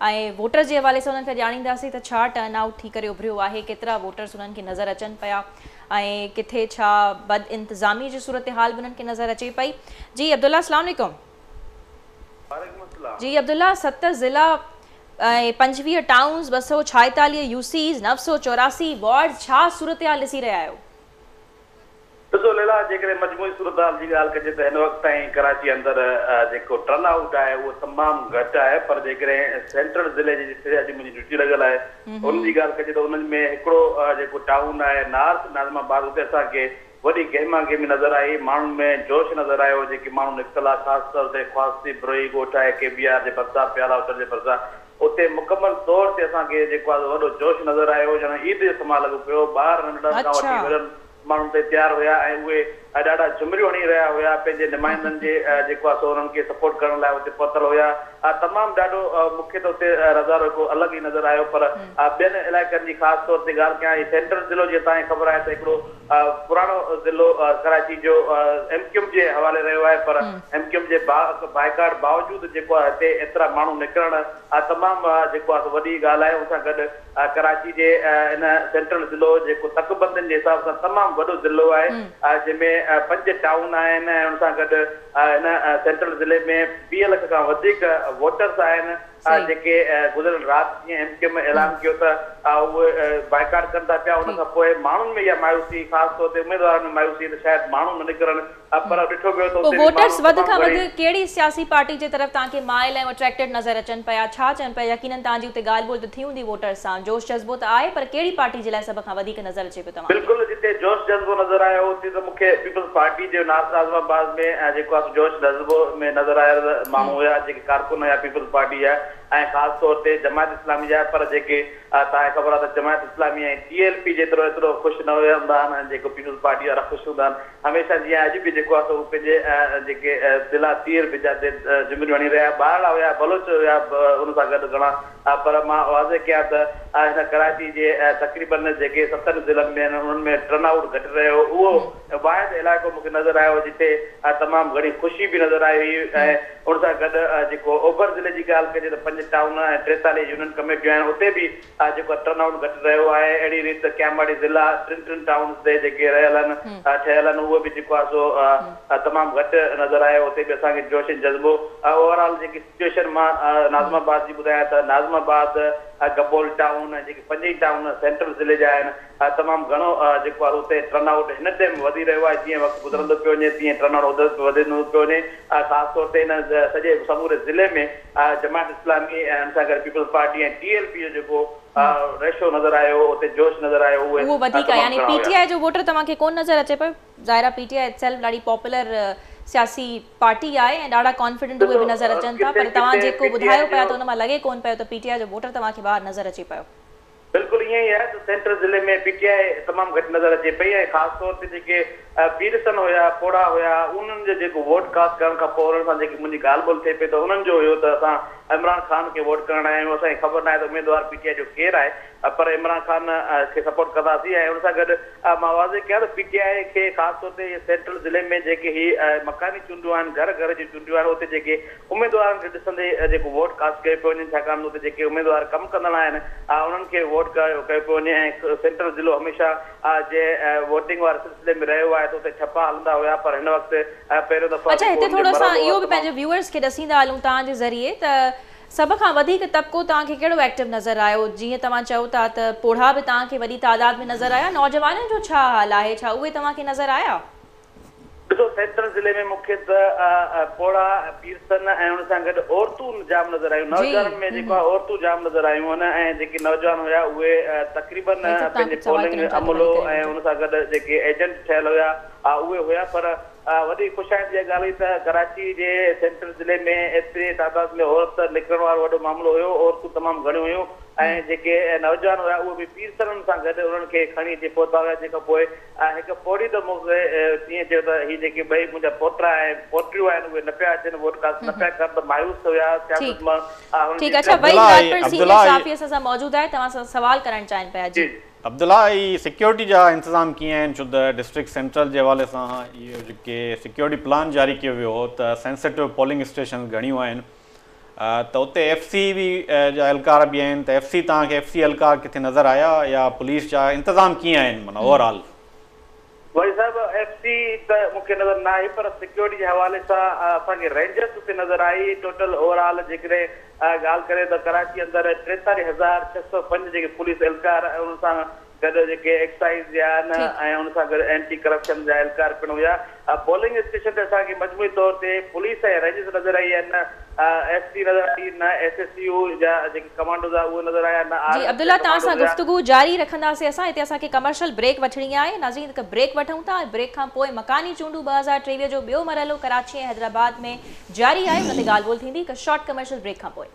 ۽ ووٽرز جي حوالي سان انهن کان ڄاڻينداسين ته ڇا ٽرن آئوٽ ٿي ڪري اڀريو آهي، ڪيترا ووٽرز انهن کي نظر اچن پيا ۽ ڪٿي ڇا بد انتظامي جي صورتحال به انهن کي نظر اچي پئي. جي عبدالله، السلام عليڪم. جي عبدالله، 7 ضلع ۽ 25 ٽائونز، 246 يو سيز، 984 وارڊز، ڇا صورتحال ڏسي رهيا آهيو؟ ڏسو ليلا، جيڪڏهن مجموعي صورتحال جي ڳالهه ڪجي ته هن وقت تائين ڪراچي اندر جيڪو ٽرن آئوٽ آهي اهو تمام گهٽ آهي، پر جيڪڏهن سينٽرل ضلعي جي جتي اڄ منهنجي ڊيوٽي لڳل آهي ان جي ڳالهه ڪجي ته انهن ۾ هڪڙو جيڪو ٽائون آهي نارٿ ناظم آباد، اتي اسان کي وڏي گهما گهمي نظر آئي، ماڻهن ۾ جوش نظر آيو، جيڪي ماڻهو نڪتل آ، خاص طور تي خواصي بروهي ڳوٺ آهي ڪي بي آر جي ڀرسان، پيالا هوٽل جي ڀرسان، اتي مڪمل طور تي اسان کي جيڪو آ وڏو جوش نظر آيو، ڄڻ عيد جو سما لڳو پيو، ٻار ننڍڙن کان وٺي وڏن ماڻهن تائين تيار هيا ۽ اهي ڏاڍا جهمريون هڻي رهيا هيا، پنهنجي نمائندن جي جيڪو آ سو انهن کي سپورٽ ڪرڻ لاء اتي پهتل هيا، تمام ڏاڍو مون کي ته اتي نظارو هڪ الڳ ئي نظر آيو، پر ٻين علائقن جي خاص طور تي ڳالهه ڪيان، هي سينٽرل ضلعو جيئن توهان کي خبر آهي ته هڪڙو پراڻو ضلعو ڪراچي جو ايم ڪيو ايم جي حوالي رهيو آهي، پر ايم ڪيو ايم جي بائيڪاٽ باوجود جيڪو آهي هتي ايترا ماڻهو نڪرڻ تمام جيڪو آهي سو وڏي ڳالهه آهي. ان سان گڏ ڪراچي جي ان سينٽرل ضلعو جيڪو تڪ بندين جي حساب سان تمام وڏو ضلعو آهي، جنهن ۾ 5 ٽائون آهن ۽ ان سان گڏ هن سينٽرل ضلعي ۾ 20 لک کان وڌيڪ ووٽرس آهن، جيڪي گذريل رات جيئن ايم ڪيو ايم اعلان ڪيو ته اهي بائيڪاٽ ڪن ٿا پيا، ان کان پوء ماڻهن ۾ اها مايوسي، خاص طور تي اميدوارن ۾ مايوسي ته شايد ماڻهو نه نڪرن، پر ڏٺو ويو ته اتي به ووٽرز وڌ کان وڌ ڪهڙي سياسي پارٽي جي طرف توهان کي مائل ۽ اٽريڪٽيڊ نظر اچن پيا، ڇا چون پيا؟ يقينن توهان جي اتي ڳالهه ٻولهه ته ٿي هوندي ووٽرز سان، جوش جذبو ته آهي، پر ڪهڙي پارٽي جي لاء سڀ کان وڌيڪ نظر اچي پيو توهان کي؟ بلڪل، جتي جوش جذبو نظر آيو اتي ته مون کي پيپلز پارٽي جي ناصر اعظم آباد ۾ جيڪو آهي سو جوش جذبو ۾ نظر آيل ماڻهو هيا، جيڪي ڪارڪن هيا پيپلز پارٽي جا ۽ خاص طور تي جماعت اسلامي جا، پر جيڪي توهان کي خبر آهي ته Jamaat Islami ۽ T L P جيترو ايترو خوش نه هوندا آهن ۽ جيڪو پيپلز پارٽي وارا خوش هوندا آهن هميشه جيئن اڄ به جيڪو آهي سو هو پنهنجي جيڪي دلا تير بجا تي جهمريون هڻي رهيا، ٻارڙا هيا، بلوچ هيا ان سان گڏ گهڻا، پر مان واضح ڪيان ته هن ڪراچي جي تقريبن جيڪي 7 ضلعن ۾ آهن انهن ۾ ٽرن آئوٽ گهٽ رهيو، اهو واحد علائقو مون کي نظر آيو جتي تمام گهڻي خوشي به نظر آئي هئي ۽ ان سان گڏ جيڪو اوڀر ضلعي جي ڳالهه ڪجي ته 5 5 ٽائون ۽ 43 يونين ڪميٽيون آهن اتي به جيڪو ٽرن آئوٽ گهٽ رهيو آهي. اهڙي ريت ڪياماڙي ضلع 3 ٽائونز تي جيڪي رهيل آهن ٺهيل آهن اهي به جيڪو آهي سو تمام گهٽ نظر آيو. اتي به اسان کي جوش ۽ جذبو اوور آل جيڪي سچوئيشن مان ناظم آباد جي ٻڌايان ته ناظم آباد، گبول ٽائون ۽ جيڪي 5 ئي ٽائون سينٽرل ضلعي جا آهن تمام گهڻو جيڪو آهي اتي ٽرن آئوٽ هن ٽائيم وڌي رهيو آهي. جيئن وقت گذرندو پيو وڃي تيئن ٽرن آئوٽ وڌندو پيو وڃي. خاص طور تي هن سڄي سموري ضلعي ۾ جماعت اسلامي ۽ ان سان گڏ peoples party ۽ T L P جو جيڪو ريشو نظر آيو اتي جوش نظر آيو اهو وڌيڪ آهي. يعني پي ٽي آء جو ووٽر توهان کي ڪونه نظر اچي پيو؟ ظاهر آهي پي ٽي آء اٽسيلف ڏاڍي پاپولر سياسي پارٽي آهي ۽ ڏاڍا ڪانفيڊنٽ اهي به نظر اچن ٿا، پر توهان جيڪو ٻڌايو پيا ته ان مان لڳي ڪونه پيو ته پي ٽي آء جو ووٽر توهان کي ٻاهر نظر اچي پيو. بلڪل ائين ئي آهي ته سينٽرل ضلعي ۾ پي ٽي آء تمام گهٽ نظر اچي پئي ۽ خاص طور تي جيڪي پيرسن هيا، پوڙها هيا، انهن جو جيڪو ووٽ ڪاسٽ ڪرڻ کان پوء انهن سان جيڪي منهنجي ڳالهه ٻولهه ٿئي پئي ته انهن جو هيو ته اسان عمران خان کي ووٽ ڪرڻ آيا آهيون، اسان کي خبر ناهي ته اميدوار پي ٽي آء جو ڪير آهي پر عمران خان کي سپورٽ ڪنداسين. ۽ ان سان گڏ مان واضح ڪيان ته پي ٽي آء کي خاص طور تي سينٽرل ضلعي ۾ جيڪي هي مڪاني چونڊون آهن، گهر گهر جون چونڊون آهن، اتي جيڪي اميدوارن کي ڏسندي جيڪو ووٽ ڪاسٽ ڪيو پيو وڃي، ڇاڪاڻ ته اتي جيڪي اميدوار ڪم ڪندڙ آهن انهن کي ووٽ ڪيو پيو وڃي ۽ سينٽرل ضلعو هميشه جنهن ووٽنگ واري سلسلي ۾ رهيو آهي ته اتي ٺپا هلندا هيا پر هن وقت پهريون دفعو اڇا هتي ٿورو اسان اهو به پنهنجي ويوئرز کي ڏسيندا هلون توهان جي ذريعي ته سڀ کان وڌيڪ طبقو توهان کي ڪهڙو ايڪٽو نظر آيو؟ جيئن توهان چئو ٿا ته پوڙها به توهان کي وڏي تعداد ۾ نظر آيا، نوجوانن جو ڇا حال آهي؟ ڇا اهي توهان کي نظر آيا؟ ڏسو سينٽرل ضلعي ۾ مون کي ته پوڙها، پيرسن ۽ ان سان گڏ عورتون جام نظر آيون. نوجوانن ۾ جيڪو آهي عورتون جام نظر آيون آهن ۽ جيڪي نوجوان هيا اهي تقريبن پنهنجي پولنگ عملو ۽ ان سان گڏ جيڪي ايجنٽ ٺهيل هيا اهي هيا پر وڏي خوش آئند اها ڳالهه هئي ته ڪراچي جي سينٽرل ضلعي ۾ ايتري تعداد ۾ عورت نڪرڻ وارو وڏو معاملو هيو. عورتون تمام گهڻيون هيون ۽ جيڪي نوجوان هيا اهي به پيرسنن سان گڏ انهن کي کڻي اچي پهتا هيا، جنهن کان پوء هڪ پوڙهي ته مون کي ائين چيو ته هي جيڪي ٻئي منهنجا پوٽا ۽ پوٽيون آهن اهي نه پيا اچن، ووٽ ڪاسٽ نه پيا ڪن ته مايوس هيا. سياست مان هنن جي اڇا وحيد راڄپر سينيئر صحافي اسان سان موجود آهي، توهان سان سوال ڪرڻ چاهين پيا. جي عبدالله، هي سيڪيورٽي جا انتظام ڪيئن آهن؟ ڇو ته ڊسٽرڪٽ سينٽرل جي حوالي سان اهو جيڪي سيڪيورٽي پلان جاري ڪيو ويو هو ته سينسيٽو پولنگ اسٽيشنز گهڻيون آهن ته اتي ايف سي به جا اهلڪار به آهن ته ايف سي توهان کي ايف سي اهلڪار ڪٿي نظر آيا يا پوليس جا انتظام ڪيئن آهن معنيٰ اوور آل؟ وحيد صاحب، ايف سي ته مون کي نظر نه آئي پر سيڪيورٽي جي حوالي سان اسان کي رينجرز اتي نظر آئي. ٽوٽل اوور آل جيڪڏهن ڳالهه ڪري ته ڪراچي اندر 43,605 جيڪي پوليس اهلڪار ۽ ان سان گڏ جيڪي ايڪسائيز جا آهن ۽ ان سان گڏ اينٽي ڪرپشن جا اهلڪار پڻ هيا. پولنگ اسٽيشن تي اسان کي مجموعي طور تي پوليس ۽ رينجرز نظر آئي آهي، نه ايف سي نظر آئي، نه ايس ايس يو جا جيڪي ڪمانڊوز آهي اهي نظر آيا، نه آر جي ايم جا عبدالله توهان سان ڪمانڊوز هيا. گفتگو جاري رکنداسين. اسان هتي اسان کي ڪمرشل بريڪ وٺڻي آهي. ناظرين هڪ بريڪ وٺون ٿا ۽ بريڪ کان پوء مڪاني چونڊون 2023 جو ٻيو مرحلو ڪراچي ۽ حيدرآباد ۾ جاري آهي ان تي ڳالهه ٻولهه ٿيندي هڪ شارٽ ڪمرشل بريڪ کان پوء.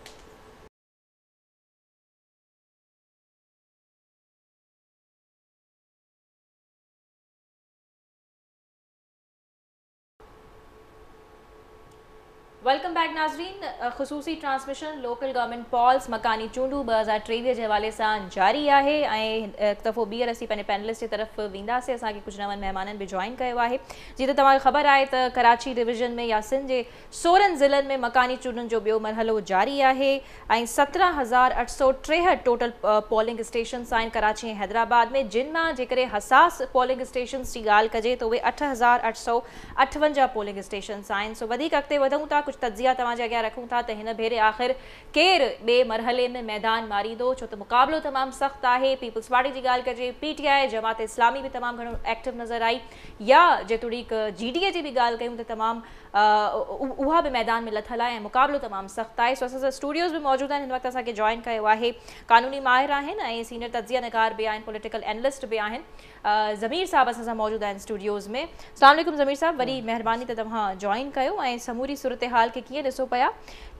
Welcome back ناظرين، خصوصي ٽرانسميشن لوڪل گورنمينٽ پالز مڪاني چونڊون 2023 جي حوالي سان جاري آهي ۽ هڪ دفعو ٻيهر اسين پنهنجي پينلسٽ جي طرف وينداسين. اسان کي ڪجهه نون مهمانن به جوائن ڪيو آهي. جيئن ته توهان کي خبر آهي ته ڪراچي ڊويزن ۾ يا سنڌ جي 16 ضلعن ۾ مڪاني چونڊن جو ٻيو مرحلو جاري آهي ۽ 17,863 ٽوٽل پولنگ اسٽيشنز آهن ڪراچي ۽ حيدرآباد ۾، جن مان جيڪڏهن حساس پولنگ اسٽيشنز جي ڳالهه ڪجي ته اهي 8,858 پولنگ اسٽيشنز آهن. سو وڌيڪ اڳتي وڌون ٿا، ڪجهه تجزيا توهان جي اڳيان رکون ٿا ته هن ڀيري آخر ڪير ٻئي مرحلي ۾ ميدان ماريندو، ڇو ته مقابلو تمام سخت آهي. پيپلز پارٽي جي ڳالهه ڪجي، پي ٽي آء، جماعت اسلامي به تمام گهڻو ايڪٽو نظر آئي، يا جيتوڻيڪ جي ڊي اي جي به ڳالهه ڪيون ته تمام اها به ميدان ۾ لٿل آهي ۽ مقابلو تمام سخت آهي. سو اسان سان اسٽوڊيوز ۾ موجود آهن، هن وقت اسان کي جوائن ڪيو آهي قانوني ماهر آهن ۽ سينيئر تجزيه نگار به آهن، پوليٽيڪل اينلسٽ به آهن، ضمير صاحب اسان سان موجود آهن اسٽوڊيوز ۾. السلام عليڪم ضمير صاحب، وڏي مهرباني ته توهان جوائن ڪيو ۽ سموري صورتحال کي ڪيئن ڏسو پيا،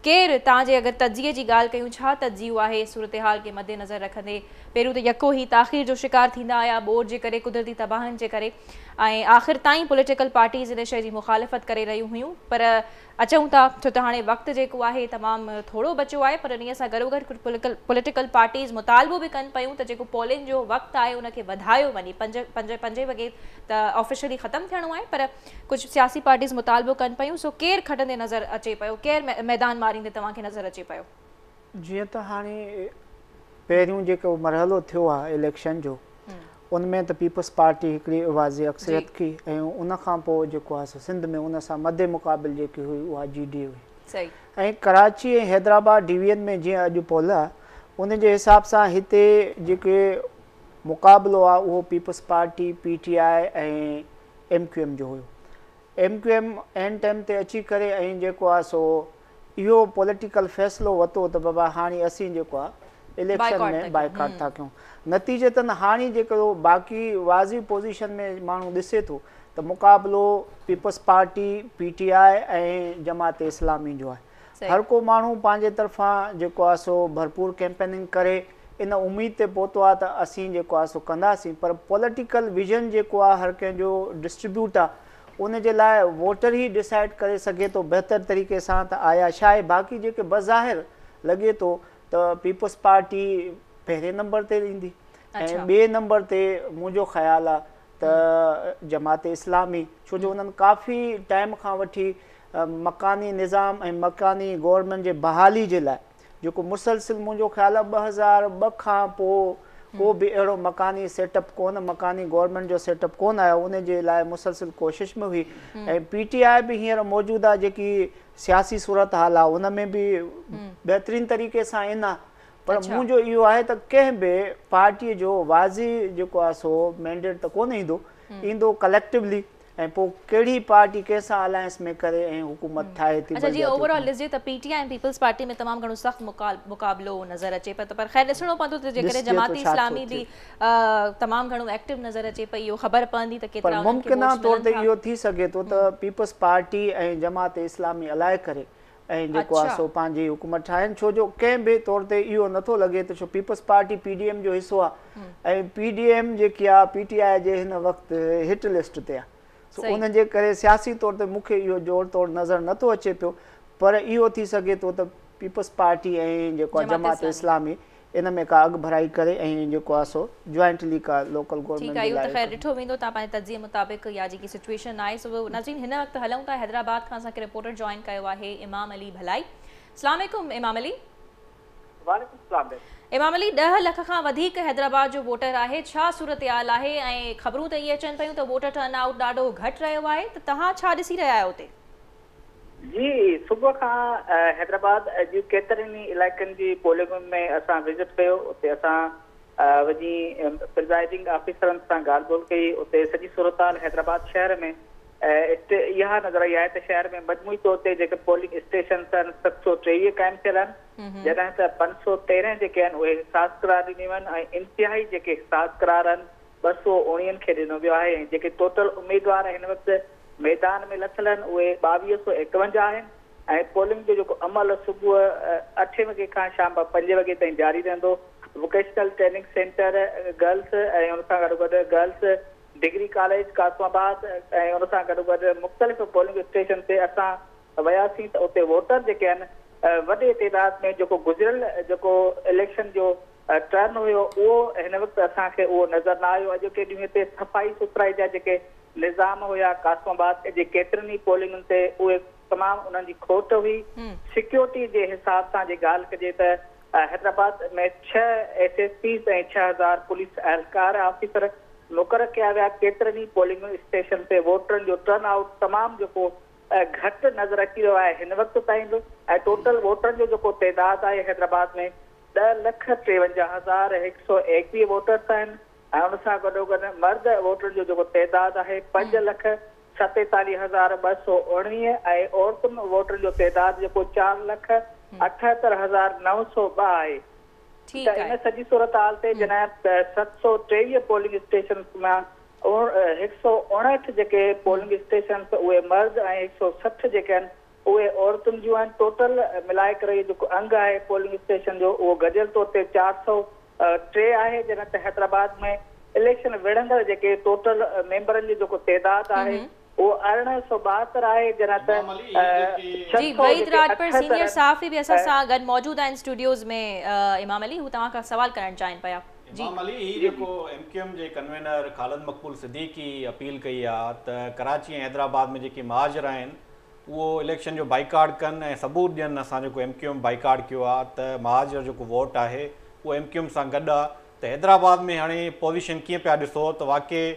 ڪير توهان جي اگر تجزيي جي ڳالهه ڪيون ڇا تجزيو آهي صورتحال کي مد نظر رکندي؟ پهريون ته يڪو هي تاخير جو شڪار ٿيندا آيا ٻوڏ جي ڪري، قدرتي تباهين جي ڪري ۽ آخر تائين پوليٽيڪل پارٽيز ان شيء جي مخالفت ڪري رهيون هيون، پر اچون ٿا ڇو ته هاڻي وقت جيڪو آهي تمام ٿورو بچيو آهي، پر انهيء سان گڏوگڏ ڪجهه پوليٽيڪل پارٽيز مطالبو به ڪن پيون ته جيڪو پولنگ جو وقت آهي ان کي وڌايو وڃي. 5 وڳي ته آفيشلي ختم ٿيڻو آهي، پر ڪجهه سياسي پارٽيز مطالبو ڪن پيون. سو ڪير کٽندي نظر اچي پيو، ڪير ميدان ماريندي توهان کي نظر اچي پيو؟ جيئن ته هاڻي پهريون جيڪو مرحلو ٿيو آهي اليڪشن جو ان ۾ ته پيپلز پارٽي هڪڙي واضح اڪثريت ڪئي ۽ ان کان پوء جيڪو آهي سو سنڌ ۾ ان سان مد مقابل جيڪي هئي اها جي ڊي اي هئي ۽ ڪراچي ۽ حيدرآباد ڊويزن ۾ جيئن اڄ پول آهي ان جي حساب سان هتي جيڪي مقابلو آهي اهو peoples party, P T I ۽ M Q M جو هيو. ايم ڪيو ايم عين ٽائيم تي اچي ڪري ۽ جيڪو آ سو اهو پوليٽيڪل فيصلو وتو ته بابا هاڻي اسين جيڪو آ اليڪشن ۾ بائيڪاٽ ٿا ڪيون. نتيجتن هاڻي جيڪو باقي واضح پوزيشن ۾ ماڻهو ڏسي ٿو ته مقابلو peoples party, P T I ۽ Jamaat Islami جو آهي. هر ڪو ماڻهو پنهنجي طرفان جيڪو آ سو ڀرپور ڪيمپيننگ ڪري ان اميد تي پهتو آ ته اسين جيڪو آ سو ڪنداسين پر پوليٽيڪل ويزن جيڪو آ هر ڪنهن جو ڊسٽريبيوٽ آ ان جي لاء ووٽر ئي ڊسائيڊ ڪري سگهي ٿو بهتر طريقي سان ته آيا ڇا آهي باقي جيڪي بظاهر لڳي ٿو ته پيپلز پارٽي پهرين نمبر تي ايندي ۽ ٻئي نمبر تي منهنجو خيال آ ته جماعت اسلامي ڇو جو انهن ڪافي ٽائيم کان وٺي مڪاني نظام ۽ مڪاني گورنمينٽ جي بحالي جي لاء جيڪو مسلسل منهنجو خيال آهي 2002 کان پوء ڪو به اهڙو مڪاني سيٽ اپ ڪونه مڪاني گورنمينٽ جو سيٽ اپ ڪونه آيو ان جي لاء مسلسل ڪوشش ۾ هئي ۽ پي ٽي آء به هينئر موجوده جيڪي سياسي صورتحال آهي ان ۾ به بهترين طريقي سان ان آهي پر منهنجو اهو آهي ته ڪنهن به پارٽي جو واضح جيڪو آهي سو مينڊيٽ ته ڪونه ايندو ايندو ڪليڪٽولي ۽ پوء ڪهڙي پارٽي ڪنهن سان الائنس ۾ ڪري ۽ حڪومت ٺاهي ٿي اڇا جي بلدياتي اوور آل حڪومت. ڏسجي ته پي ٽي آء ۽ پيپلز پارٽي ۾ تمام گهڻو سخت مقابلو نظر اچي پيو ته پر خير ڏسڻو پوندو ته جيڪڏهن ڏسجي ٿو جماعت ڇا ٿو اسلامي ٿئي. به تمام گهڻو ايڪٽو نظر اچي پئي اهو خبر پوندي ته پر ڪيترا انهن کي ممڪنه ووٽس طور ملن تي ٿا. اهو ٿي سگهي ٿو ته پيپلز پارٽي ۽ جماعت اسلامي الائي ڪري ۽ جيڪو آهي سو پنهنجي حڪومت ٺاهين ڇو جو ڪنهن به طور تي اهو نٿو لڳي ته ڇو peoples party P D M جو حصو آهي ۽ پي ڊي ايم جيڪي آهي پي ٽي آء جي هن وقت هٽ لسٽ تي آهي سو ان جي ڪري سياسي طور تي مون کي اهو جوڙ توڙ نظر نٿو اچي پيو پر اهو ٿي سگهي ٿو ته پيپلز پارٽي ۽ جيڪو آهي جماعت اسلامي ان ۾ ڪا اڳڀرائي ڪري ۽ جيڪو آهي سو جوائنٽلي ڪا لوڪل ٺيڪ گورنمينٽ آهي جي اهو لاء ته خير ڏٺو ويندو توهان پنهنجي تجزيي مطابق يا جيڪي سچوئيشن آهي سو ناظرين هن وقت هلون ٿا حيدرآباد کان اسان کي رپورٽر جوائن ڪيو آهي امام علي ڀلائي اسلام عليڪم امام علي. وعليڪم السلام بيگم. امام علي 10 لک کان وڌيڪ حيدرآباد جو ووٽر آهي ڇا صورتحال آهي ۽ خبرون ته اهي اچن پيون ته ووٽر ٽرن آئوٽ ڏاڍو گهٽ رهيو آهي ته توهان ڇا ڏسي رهيا آهيو اتي؟ جي صبح کان حيدرآباد جي ڪيترن ئي علائقن جي پولنگن ۾ اسان وزٽ ڪيو اتي اسان وڃي پرزائيڊنگ آفيسرن سان ڳالهه ٻولهه ڪئي اتي سڄي صورتحال حيدرآباد شهر ۾ اها نظر آئي آهي ته شهر ۾ مجموعي طور تي جيڪي پولنگ اسٽيشنس آهن 723 قائم ٿيل آهن جڏهن ته 513 جيڪي آهن اهي حساس قرار ڏنيون ويون آهن ۽ انتهائي جيڪي حساس قرار آهن 219 کي ڏنو ويو آهي ۽ جيڪي ٽوٽل اميدوار هن وقت ميدان ۾ لٿل آهن اهي 2251 آهن ۽ پولنگ جو جيڪو عمل صبح اٺين وڳي کان شام پنجين وڳي تائين جاري رهندو. ووڪيشنل ٽريننگ سينٽر گرلس ۽ ان سان گڏوگڏ گرلس ڊگري ڪاليج قاسم آباد ۽ ان سان گڏوگڏ مختلف پولنگ اسٽيشن تي اسان وياسين ته اتي ووٽر جيڪي آهن وڏي تعداد ۾ جيڪو گذريل جيڪو اليڪشن جو ٽرن هيو اهو هن وقت اسان کي اهو نظر نه آيو اڄوڪي ڏينهن تي صفائي سٿرائي جا جيڪي نظام هيا قاسم آباد جي ڪيترن ئي پولنگن تي اهي تمام انهن جي کوٽ هئي سيڪيورٽي جي حساب سان جي ڳالهه ڪجي ته Hyderabad ۾ 6 S S Ps ۽ 6000 police اهلڪار آفيسر مقرر ڪيا ويا ڪيترن ئي پولنگ اسٽيشن تي ووٽرن جو ٽرن آئوٽ تمام جيڪو گهٽ نظر اچي رهيو آهي هن وقت تائين به ۽ ٽوٽل ووٽرن جو جيڪو تعداد آهي حيدرآباد ۾ 10,53,121 ووٽرس آهن ۽ ان سان گڏوگڏ مرد ووٽرن جو جيڪو تعداد آهي 5,47,219 ۽ عورتن ووٽرن جو تعداد جيڪو 4,78,902 آهي ته ان سڄي صورتحال تي جڏهن 723 پولنگ اسٽيشنز مان 159 جيڪي پولنگ اسٽيشنز اهي مرد ۽ 160 جيڪي آهن اهي عورتن جون آهن ٽوٽل ملائي ڪري اهو جيڪو انگ آهي پولنگ اسٽيشن جو اهو گڏيل طور تي 403 آهي جڏهن ته حيدرآباد ۾ اليڪشن وڙهندڙ جيڪي ٽوٽل ميمبرن جو جيڪو تعداد آهي اهو 1872 آهي جڏهن ته امام علي هي جيڪي جي 600 وحيد جيڪي راڄپر 78 سينيئر آهن صحافي به اسان سان گڏ موجود آهن اسٽوڊيوز ۾ امام علي هو توهان کان سوال ڪرڻ چاهين پيا جي. امام علي هي جيڪو ايم ڪيو ايم جي ڪنوينر خالد مقبول صديقي اپيل ڪئي آ ته ڪراچي ۽ حيدرآباد ۾ جيڪي مهاجر آهن اهو اليڪشن جو بائيڪاٽ ڪن ۽ ثبوت ڏين اسان جيڪو ايم ڪيو ايم بائيڪاٽ ڪيو آ ته مهاجر جيڪو ووٽ آهي اهو ايم ڪيو ايم سان گڏ آ ته حيدرآباد ۾ هاڻي پوزيشن ڪيئن پيا ڏسو ته واقعي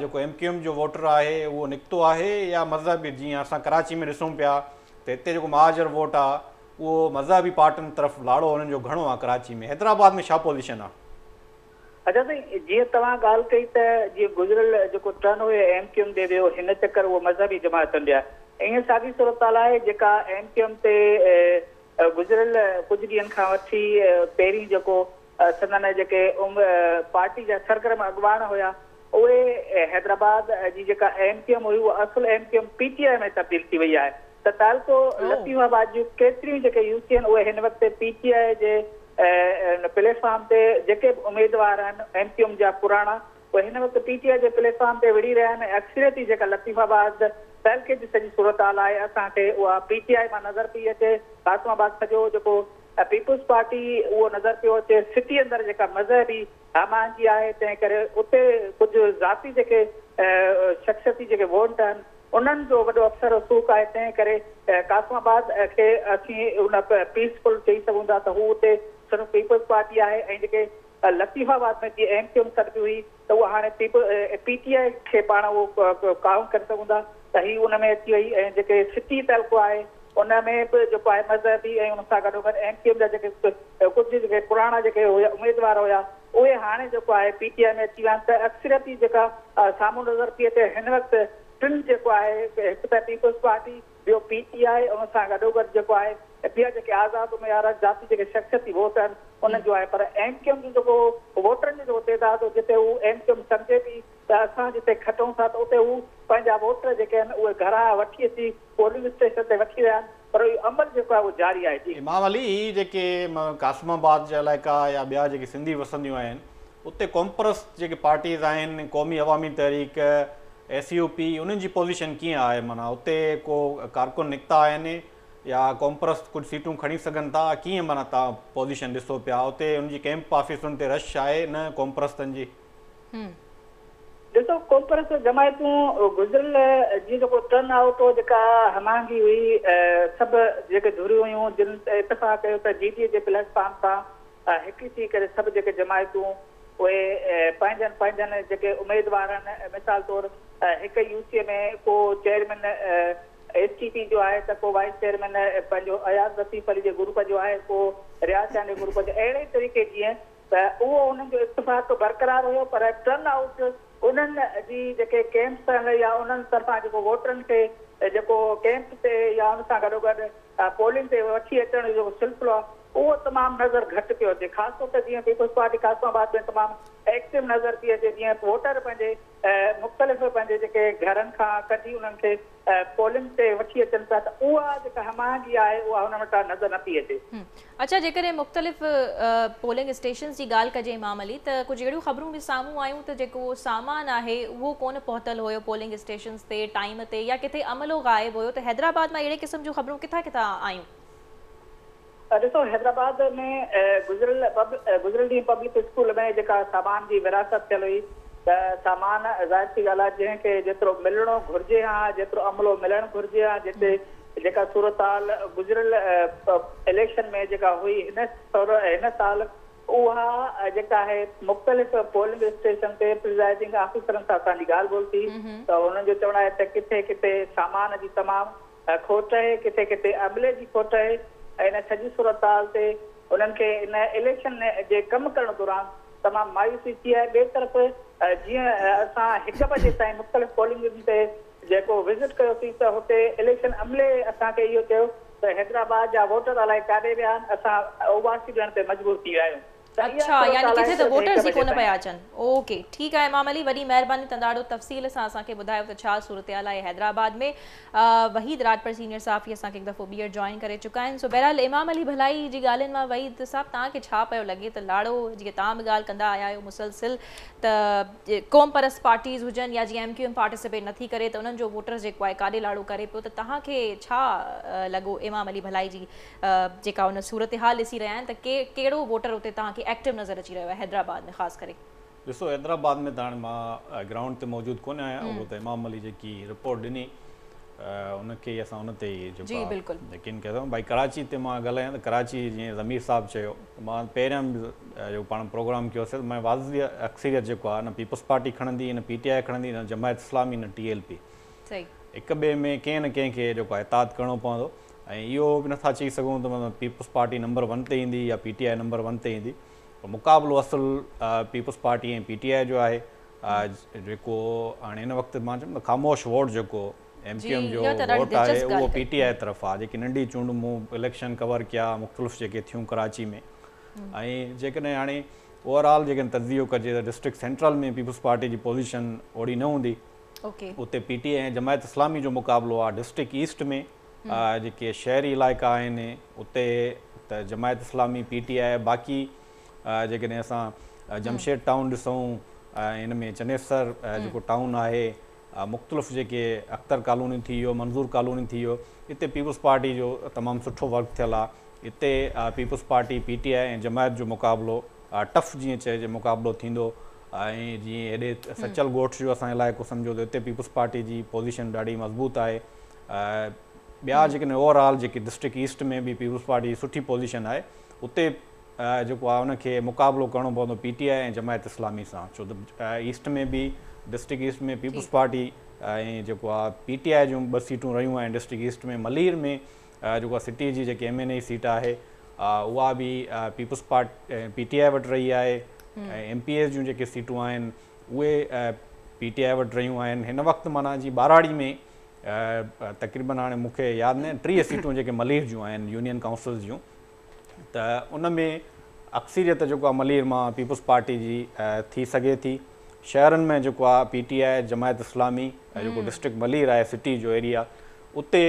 جيڪو ايم ڪيو ايم جو ووٽر آهي اهو نڪتو آهي يا مذهبي جيئن اسان ڪراچي ۾ ڏسون پيا ته هتي جيڪو مهاجر ووٽ آ اهو مذهبي پارٽين طرف لاڙو انهن جو گهڻو آ ڪراچي ۾ حيدرآباد ۾ ڇا پوزيشن آ؟ اچا سائين جيئن توهان ڳالهه ڪئي ته جيئن گذريل جيڪو ٽرن هيو ايم ڪيو ايم ڏي ويو هن چڪر اهو مذهبي جماعتن ڏي آهي ائين ساڳي صورتحال آهي جيڪا ايم ڪيو ايم تي گذريل ڪجهه ڏينهن کان وٺي پهرين جيڪو سندن جيڪي پارٽي جا سرگرم اڳواڻ هيا اهي حيدرآباد جي جيڪا ايم ڪيو ايم هئي اها اصل M Q M P T I ۾ تبديل ٿي وئي آهي ته تعلقو لطيف آباد جون ڪيتريون جيڪي يو سي آهن اهي هن وقت پي ٽي آء جي پليٽ فارم تي جيڪي به اميدوار آهن ايم ڪيو ايم جا پراڻا اهي هن وقت پي ٽي آء جي پليٽ فارم تي وڙهي رهيا آهن ۽ اڪثريتي جيڪا لطيف آباد تعلقي جي سڄي صورتحال آهي اسان کي اها پي ٽي آء مان نظر پئي اچي قاسم آباد سڄو جيڪو پيپلز پارٽي اهو نظر پيو اچي سٽي اندر جيڪا مذهبي هماهنگي آهي تنهن ڪري اتي ڪجهه ذاتي جيڪي شخصيتي جيڪي ووٽ آهن انهن جو وڏو اثر رسوخ آهي تنهن ڪري قاسم آباد کي اسين ان پيس فل چئي سگهون ٿا ته هو اتي صرف پيپلز پارٽي آهي ۽ جيڪي لطيف آباد ۾ جيئن ايم ڪيو ايم سڏبي هئي ته اها هاڻي پي ٽي آء کي پاڻ اهو ڪائونٽ ڪري سگهون ٿا ته هي ان ۾ اچي وئي ۽ جيڪي سٽي تعلقو آهي ان ۾ به جيڪو آهي مذهبي ۽ ان سان گڏوگڏ ايم ڪيو ايم جا جيڪي ڪجهه جيڪي پراڻا جيڪي هيا اميدوار هيا اهي هاڻي جيڪو آهي پي ٽي آء ۾ اچي ويا آهن ته اڪثريتي جيڪا سامهون نظر پئي اچي هن وقت ٽن جيڪو آهي هڪ ته پيپلز پارٽي ٻيو پي ٽي آء ان سان گڏوگڏ جيڪو آهي ٻيا جيڪي آزاد اميدوار ذاتي جيڪي شخصيتي ووٽ آهن انهن جو آهي پر ايم ڪيو ايم جو جيڪو ووٽرن جو جيڪو تعداد هو جتي هو ايم ڪيو ايم سمجهي پئي ته اسان جتي کٽون ٿا ته اتي هو پنهنجا ووٽر جيڪي آهن اهي گهران وٺي اچي پولنگ اسٽيشن تي وٺي ويا آهن پر اهو عمل جيڪو آهي اهو جاري آهي جي. امام علي هي جيڪي قاسم آباد جا علائقا يا ٻيا جيڪي سنڌي وسنديون آهن اتي قومپرست جيڪي پارٽيز آهن قومي عوامي تحريڪ ايس يو پي انهن جي پوزيشن ڪيئن آهي معنيٰ اتي ڪو ڪارڪن نڪتا آهن يا قومپرست ڪجهه سيٽون کڻي سگهن ٿا ڪيئن معنيٰ توهان پوزيشن ڏسو پيا اتي ان جي ڪئمپ آفيسن تي رش آهي نه قومپرستن جي. ڏسو قومپرست جماعتون گذريل جيئن جيڪو ٽرن آئوٽ هو جيڪا هماهنگي هئي سڀ جيڪي ڌريون هيون جن اتفاق ڪيو ته جي ڊي اي جي پليٽ فارم تان هڪ ٿي ڪري سڀ جيڪي جماعتون اهي پنهنجن پنهنجن جيڪي اميدوارن مثال طور هڪ يو سي ۾ ڪو چيئرمين ايس ٽي پي جو آهي ته ڪو وائيس چيئرمين پنهنجو اياز لطيف علي جي گروپ جو آهي ڪو رياض چانڊيو گروپ جو اهڙي طريقي جيئن ته اهو انهن جو اتفاق برقرار هيو پر ٽرن آئوٽ انهن جي جيڪي ڪيمپس آهن يا انهن طرفان جيڪو ووٽرن کي جيڪو ڪيمپ تي يا ان سان گڏوگڏ پولنگ تي وٺي اچڻ جو جيڪو سلسلو آهي اهو تمام نظر گهٽ پيو اچي خاص طور تي جيئن پيپلز پارٽي قاسم آباد ۾ تمام ايڪٽو نظر پئي اچي جيئن ووٽر پنهنجي مختلف پنهنجي جيڪي گهرن کان ڪڍي انهن کي پولنگ تي وٺي اچن پيا ته اها جيڪا هم آهنگي آهي اها هن وٽان نظر نه پئي اچي. اڇا جيڪڏهن مختلف پولنگ اسٽيشنز جي ڳالهه ڪجي امام علي ته ڪجهه اهڙيون خبرون به سامهون آيون ته جيڪو سامان آهي اهو ڪونه پهتل هيو پولنگ اسٽيشنز تي ٽائيم تي يا ڪٿي عملو غائب هيو ته حيدرآباد مان اهڙي قسم جون خبرون ڪٿان ڪٿان آيون؟ ڏسو حيدرآباد ۾ گذريل گذريل ڏينهن پبلڪ اسڪول ۾ جيڪا سامان جي ورهاست ٿيل هئي ته سامان ظاهر سي ڳالهه آهي جنهن کي جيترو ملڻو گهرجي ها جيترو عملو ملڻ گهرجي ها جتي جيڪا صورتحال گذريل اليڪشن ۾ جيڪا هئي هن هن سال اها جيڪا آهي مختلف پولنگ اسٽيشن تي پرزائيڊنگ آفيسرن سان اسان جي ڳالهه ٻولهه ٿي ته انهن جو چوڻ آهي ته ڪٿي ڪٿي سامان جي تمام کوٽ آهي ڪٿي ڪٿي عملي جي کوٽ آهي ۽ ان سڄي صورتحال تي انهن کي ان اليڪشن جي ڪم ڪرڻ دوران تمام مايوسي ٿي آهي ٻئي طرف جيئن اسان هڪ بجي تائين مختلف پولنگ تي جيڪو وزٽ ڪيوسين ته هتي اليڪشن عملي اسان کي اهو چيو ته حيدرآباد جا ووٽر الائي ڪاڏي ويا آهن اسان اوٻاسي ڏيڻ تي مجبور ٿي ويا آهيون ته اها اڇا يعني صورتحال ڪٿي آهي ته صرف ووٽرز هڪ ئي بجي ڪونه تائين. پيا اچن اوڪي ٺيڪ آهي امام علي وڏي مهرباني توهان ڏاڍو تفصيل سان اسان کي ٻڌايو ته ڇا صورتحال آهي حيدرآباد ۾ وحيد راڄپر سينيئر صحافي اسان کي هڪ دفعو ٻيهر جوائن ڪري چڪا آهن سو بهرحال امام علي ڀلائي جي ڳالهين مان وحيد صاحب توهان کي ڇا پيو لڳي ته لاڙو جيئن توهان به ڳالهه ڪندا آيا آهيو مسلسل ته قوم پرست پارٽيز هجن يا جيئن ايم ڪيو ايم پارٽيسپيٽ نٿي ڪري ته انهن جو ووٽر جيڪو آهي ڪاڏي لاڙو ڪري پيو ته توهان کي ڇا لڳو امام علي ڀلائي جي جيڪا ان صورتحال ڏسي رهيا آهن ته ڪهڙو ووٽر اتي توهان کي ايڪٽو نظر اچي رهيو آهي حيدرآباد ۾ خاص ڪري. ڏسو حيدرآباد ۾ ته هاڻي مان گرائونڊ تي موجود ڪونه آهيان اهو ته امام علي جيڪي رپورٽ ڏني ان کي ئي اسان ان تي ئي جيڪو آ يقين ڪيو ڀائي ڪراچي تي مان ڳالهايان ته ڪراچي جيئن ضمير صاحب چيو ته مان پهريان به جيڪو پاڻ پروگرام ڪيوسي ته مان واضح اڪثريت جيڪو آ نه پيپلز پارٽي کڻندي نه پي ٽي آء کڻندي نه جماعت اسلامي نه ٽي ايل پي هڪ ٻئي ۾ ڪنهن نه ڪنهن کي جيڪو آ اتحاد ڪرڻو پوندو ۽ اهو به نٿا چئي سگهون ته مطلب پيپلز پارٽي نمبر ون تي ايندي يا P T I number one تي ايندي پر مقابلو اصل پيپلز پارٽي ۽ پي ٽي آء جو آهي جيڪو هاڻي هن وقت مان چوندم ته خاموش ووٽ جيڪو ايم ڪيو ايم جو ووٽ آهي اهو پي ٽي آء طرف آهي جيڪي ننڍي چونڊ مون اليڪشن ڪور ڪيا مختلف جيڪي ٿيون ڪراچي ۾ ۽ جيڪڏهن هاڻي اوور آل جيڪڏهن تجزيو ڪجي ته ڊسٽرڪٽ سينٽرل ۾ پيپلز پارٽي جي پوزيشن اوڙي نه هوندي اتي پي ٽي آء ۽ جماعت اسلامي جو مقابلو آهي ڊسٽرڪٽ ايسٽ ۾ جيڪي شهري علائقا آهن اتي ته جماعت اسلامي پي ٽي آء باقي جيڪڏهن اسان جمشيد ٽائون ڏسون ۽ ان ۾ چنيسر جيڪو ٽائون آهي مختلف جيڪي اختر ڪالوني ٿي ويو منظور ڪالوني ٿي ويو اتي پيپلز پارٽي جو تمام سٺو ورڪ ٿيل آهي اتي پيپلز پارٽي پي ٽي آء ۽ جماعت جو مقابلو ٽف جيئن چئجي مقابلو ٿيندو ۽ جيئن هيڏي سچل ڳوٺ جو اسان علائقو سمجهو ته اتي پيپلز پارٽي جي پوزيشن ڏاڍي مضبوط آهي ٻيا جيڪڏهن اوور آل جيڪي ڊسٽرڪٽ ايسٽ ۾ به پيپلز پارٽي جي سٺي پوزيشن آهي اتي جيڪو آهي ان کي مقابلو ڪرڻو پوندو پي ٽي آء ۽ جماعت اسلامي سان ڇو ته ايسٽ ۾ به ڊسٽرڪٽ ايسٽ ۾ پيپلز پارٽي ۽ جيڪو آهي پي ٽي آء جون ٻه سيٽون رهيون آهن ڊسٽرڪٽ ايسٽ ۾ ملير ۾ جيڪو آهي سٽي جي جيڪي ايم اين اي سيٽ آهي اها به پيپلز پارٽي پي ٽي آء وٽ رهي آهي ۽ ايم پي ايز جون جيڪي سيٽون آهن اهي پي ٽي آء وٽ رهيون آهن هن وقت معنيٰ جي ٻهراڙي ۾ تقريبن هاڻي مون کي ياد نه 30 سيٽون جيڪي ملير جون آهن يونين ڪائونسلز جون ته ان ۾ اڪثريت جيڪو آهي ملير مان پيپلز پارٽي جي ٿي سگهي ٿي. شهرن ۾ جيڪو آهي پي ٽي آء، جماعت اسلامي جيڪو ڊسٽرڪٽ ملير آهي سٽي جو ايريا اتي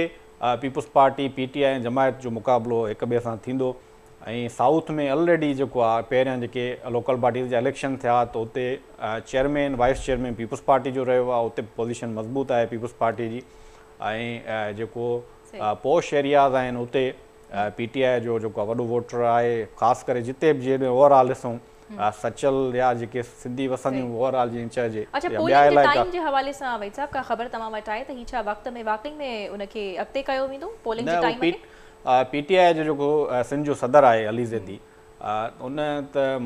پيپلز پارٽي، پي ٽي آء ۽ جماعت جو مقابلو هڪ ٻئي سان ٿيندو ۽ سائوٿ ۾ الريڊي جيڪو آهي پهريان جيڪي لوڪل باڊيز جا اليڪشن ٿيا ته اتي chairman, vice chairman peoples party جو رهيو آهي اتي پوزيشن مضبوط آهي پيپلز پارٽي جي ۽ جيڪو پوش ايرياز آهن اتي پي ٽي آء جو جيڪو وڏو ووٽر آهي خاص ڪري جتي به جيڏي اوور آل ڏسون سچل يا جيڪي سنڌي وسنديون اوور آل جيئن چئجي اڇا پولنگ جي ٽائيم جي حوالي سان وحيد صاحب ڪا خبر توهان وٽ آهي ته هي ڇا وقت ۾ واقعي ۾ ان کي اڳتي ڪيو ويندو پولنگ جي ٽائيم کي؟ پي ٽي آء جو جيڪو سنڌ جو صدر آهي علي زيدي ان ته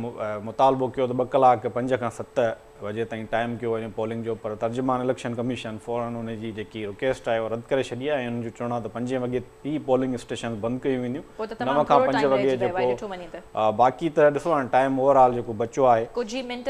مطالبو ڪيو ته ٻه ڪلاڪ 5 کان 7 وڄي تائين ٽائيم ڪيو وڃي پولنگ جو پر ترجمان اليڪشن ڪميشن فورن ان جي جيڪي رڪويسٽ آهي اها رد ڪري ڇڏي آهي ۽ انهن جو چوڻ آهي ته پنجين وڳي ئي پولنگ اسٽيشنز بند ڪيون وينديون 9 کان 5 وڳي جيڪو باقي ته ڏسو هاڻي ٽائيم اوور آل جيڪو بچو آهي ڪجهه ئي منٽ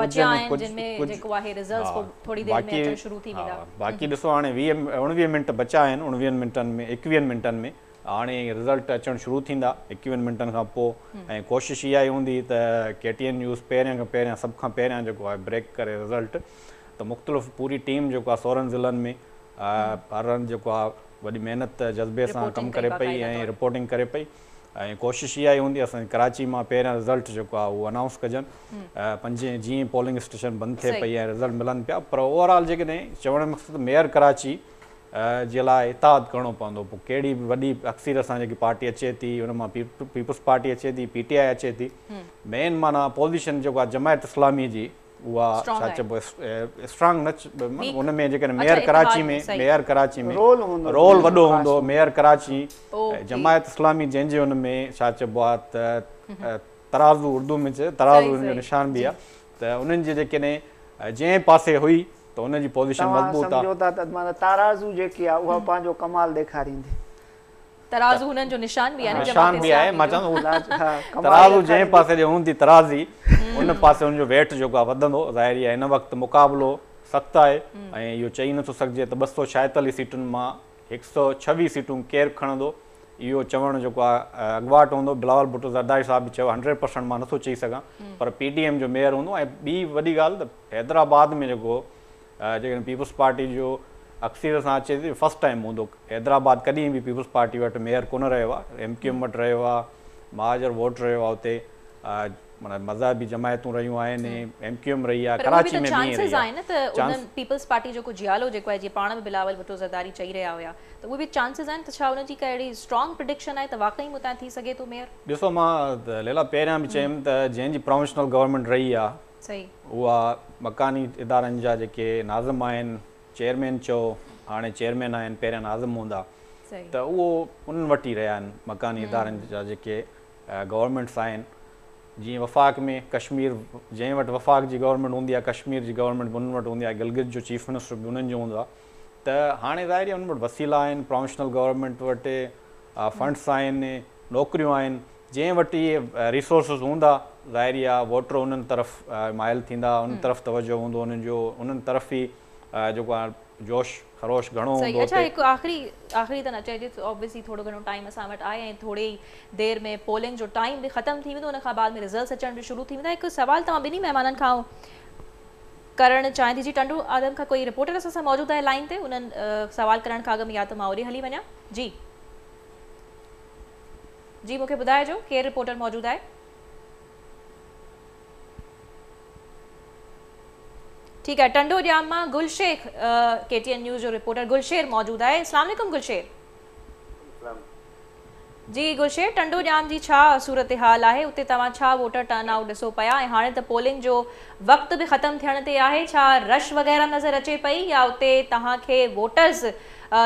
بچيا آهن جن ۾ جيڪو آهي رزلٽس پوء ٿوري دير ۾ اچڻ شروع ٿي ويندا. باقي ڏسو هاڻي 20 19 منٽ بچا آهن 19 منٽن ۾ 21 منٽن ۾ هاڻي رزلٽ اچڻ شروع ٿيندا ايڪويهن منٽن کان پوء ۽ ڪوشش اها ئي هوندي ته ڪي ٽي اين نيوز پهريان کان پهريان سڀ کان پهريان جيڪو آهي بريڪ ڪري رزلٽ ته مختلف پوري ٽيم جيڪو آهي 16 ضلعن ۾ هر هنڌ جيڪو آهي وڏي محنت جذبي سان ڪم ڪري پئي ۽ رپورٽنگ ڪري پئي ۽ ڪوشش اها ئي هوندي اسان ڪراچي مان پهريان رزلٽ جيڪو آهي اهو انائونس ڪجن پنجين جيئن پولنگ اسٽيشن بند ٿئي پئي ۽ رزلٽ ملن پيا پر اوور آل جيڪڏهن چوڻ جو مقصد ميئر ڪراچي جي لاء اتحاد ڪرڻو پوندو پوء ڪهڙي به وڏي اڪثريت سان جيڪي پارٽي اچي ٿي ان مان پيپلز پارٽي اچي ٿي پي ٽي آء اچي ٿي مين معنيٰ پوزيشن جيڪو آهي جماعت اسلامي جي اها ڇا چئبو اسٽرانگ نه ان ۾ جيڪڏهن mayor Karachi ۾ mayor Karachi ۾ role وڏو هوندو ميئر ڪراچي جماعت اسلامي جنهن جي ان ۾ ڇا چئبو آهي ته ترازو اردو ۾ چئي ترازو ان جو نشان به آهي ته انهن جي جيڪڏهن جنهن پاسي هئي ته ان جي پوزيشن مضبوط آ. توهان سمجهو ٿا ته معنيٰ تارازو جيڪي آ اها پنهنجو ڪمال ڏيکاريندي. ترازو هنن جو نشان به آهي نه جماعت نشان به آهي اسلامي مان جو. چوان ٿو ترازو جنهن پاسي ڏي هوندي ترازي ان پاسي ان جو ويٽ جيڪو آ وڌندو ظاهري آهي هن وقت مقابلو سخت آهي ۽ اهو چئي نٿو سگهجي ته 246 سيٽن مان 126 سيٽون ڪير کڻندو اهو چوڻ جيڪو آ اڳواٽ هوندو بلاول ڀٽو زرداري صاحب به چيو 100% مان نٿو چئي سگهان پر پي ڊي ايم جو ميئر هوندو ۽ ٻي وڏي ڳالهه ته حيدرآباد ۾ جيڪو جيڪڏهن پيپلز پارٽي جو اڪثريت سان اچي ٿي فرسٽ ٽائيم هوندو حيدرآباد ڪڏهن به پيپلز پارٽي وٽ ميئر ڪونه رهيو آهي ايم ڪيو ايم وٽ رهيو آهي مهاجر ووٽ رهيو آهي اتي معنيٰ مذهبي جماعتون رهيون آهن ايم ڪيو ايم رهي آهي پر اهي به ڪراچي ته ۾ به ائين چانسز رهي آهن نه آهي ته انهن چانس پيپلز پارٽي جو ڪو جيالو جيڪو آهي جيئن پاڻ به بلاول ڀٽو زرداري چئي رهيا هيا ته اهي به چانسز آهن ته ڇا ان جي ڪا اهڙي اسٽرانگ پرڊڪشن آهي ته واقعي اتان ٿي سگهي ٿو ميئر؟ ڏسو مان ليلا پهريان به چيم ته جنهن جي پراونشنل گورنمينٽ رهي آهي صحيح. اها مڪاني ادارن جا جيڪي ناظم آهن، چيئرمين چئو، هاڻي چيئرمين آهن پهريان ناظم هوندا ته اهو انهن وٽ ئي رهيا آهن مڪاني ادارن جا جيڪي گورنمينٽس آهن جيئن وفاق ۾ ڪشمير جنهن وٽ وفاق جي گورنمينٽ هوندي آهي ڪشمير جي گورنمينٽ به انهن وٽ هوندي آهي گلگت جو چيف منسٽر به انهن جو هوندو آهي ته هاڻي ظاهر آهي انهن وٽ وسيلا آهن پراونشنل گورنمينٽ وٽ فنڊس آهن نوڪريون آهن جنهن وٽ اهي ريسورسز هوندا ظاهر آهي ووٽر انهن طرف مائل ٿيندا انهن طرف توجه هوندو انهن جو انهن طرف ئي جيڪو آهي جوش خروش گهڻو صحيح هوندو اڇا اتي. هڪ آخري آخري ته نه چئجي اوبويسلي ٿورو گهڻو ٽائيم اسان وٽ آهي ۽ ٿوري ئي دير ۾ پولنگ جو ٽائيم به ختم ٿي ويندو ان کان بعد ۾ رزلٽس اچڻ به شروع ٿي ويندا هڪ سوال توهان ٻنهي مهمانن کان ڪرڻ چاهيان ٿي جي ٽنڊو آدم کان ڪوئي رپورٽر اسان سان موجود آهي لائين تي انهن سوال ڪرڻ کان اڳ ۾ يا ته مان اوڏي هلي وڃان جي جي مون کي ٻڌائجو ڪير رپورٽر موجود آهي. ٺيڪ آهي ٽنڊو ڄام مان Gul Sheikh K T N news جو رپورٽر گل شير موجود آهي اسلام عليڪم گل شير. جي گل شير ٽنڊو ڄام جي ڇا صورتحال آهي اتي توهان ڇا ووٽر ٽرن آئوٽ ڏسو پيا ۽ هاڻي ته پولنگ جو وقت به ختم ٿيڻ تي آهي ڇا رش وغيره نظر اچي پئي يا اتي توهان کي ووٽرز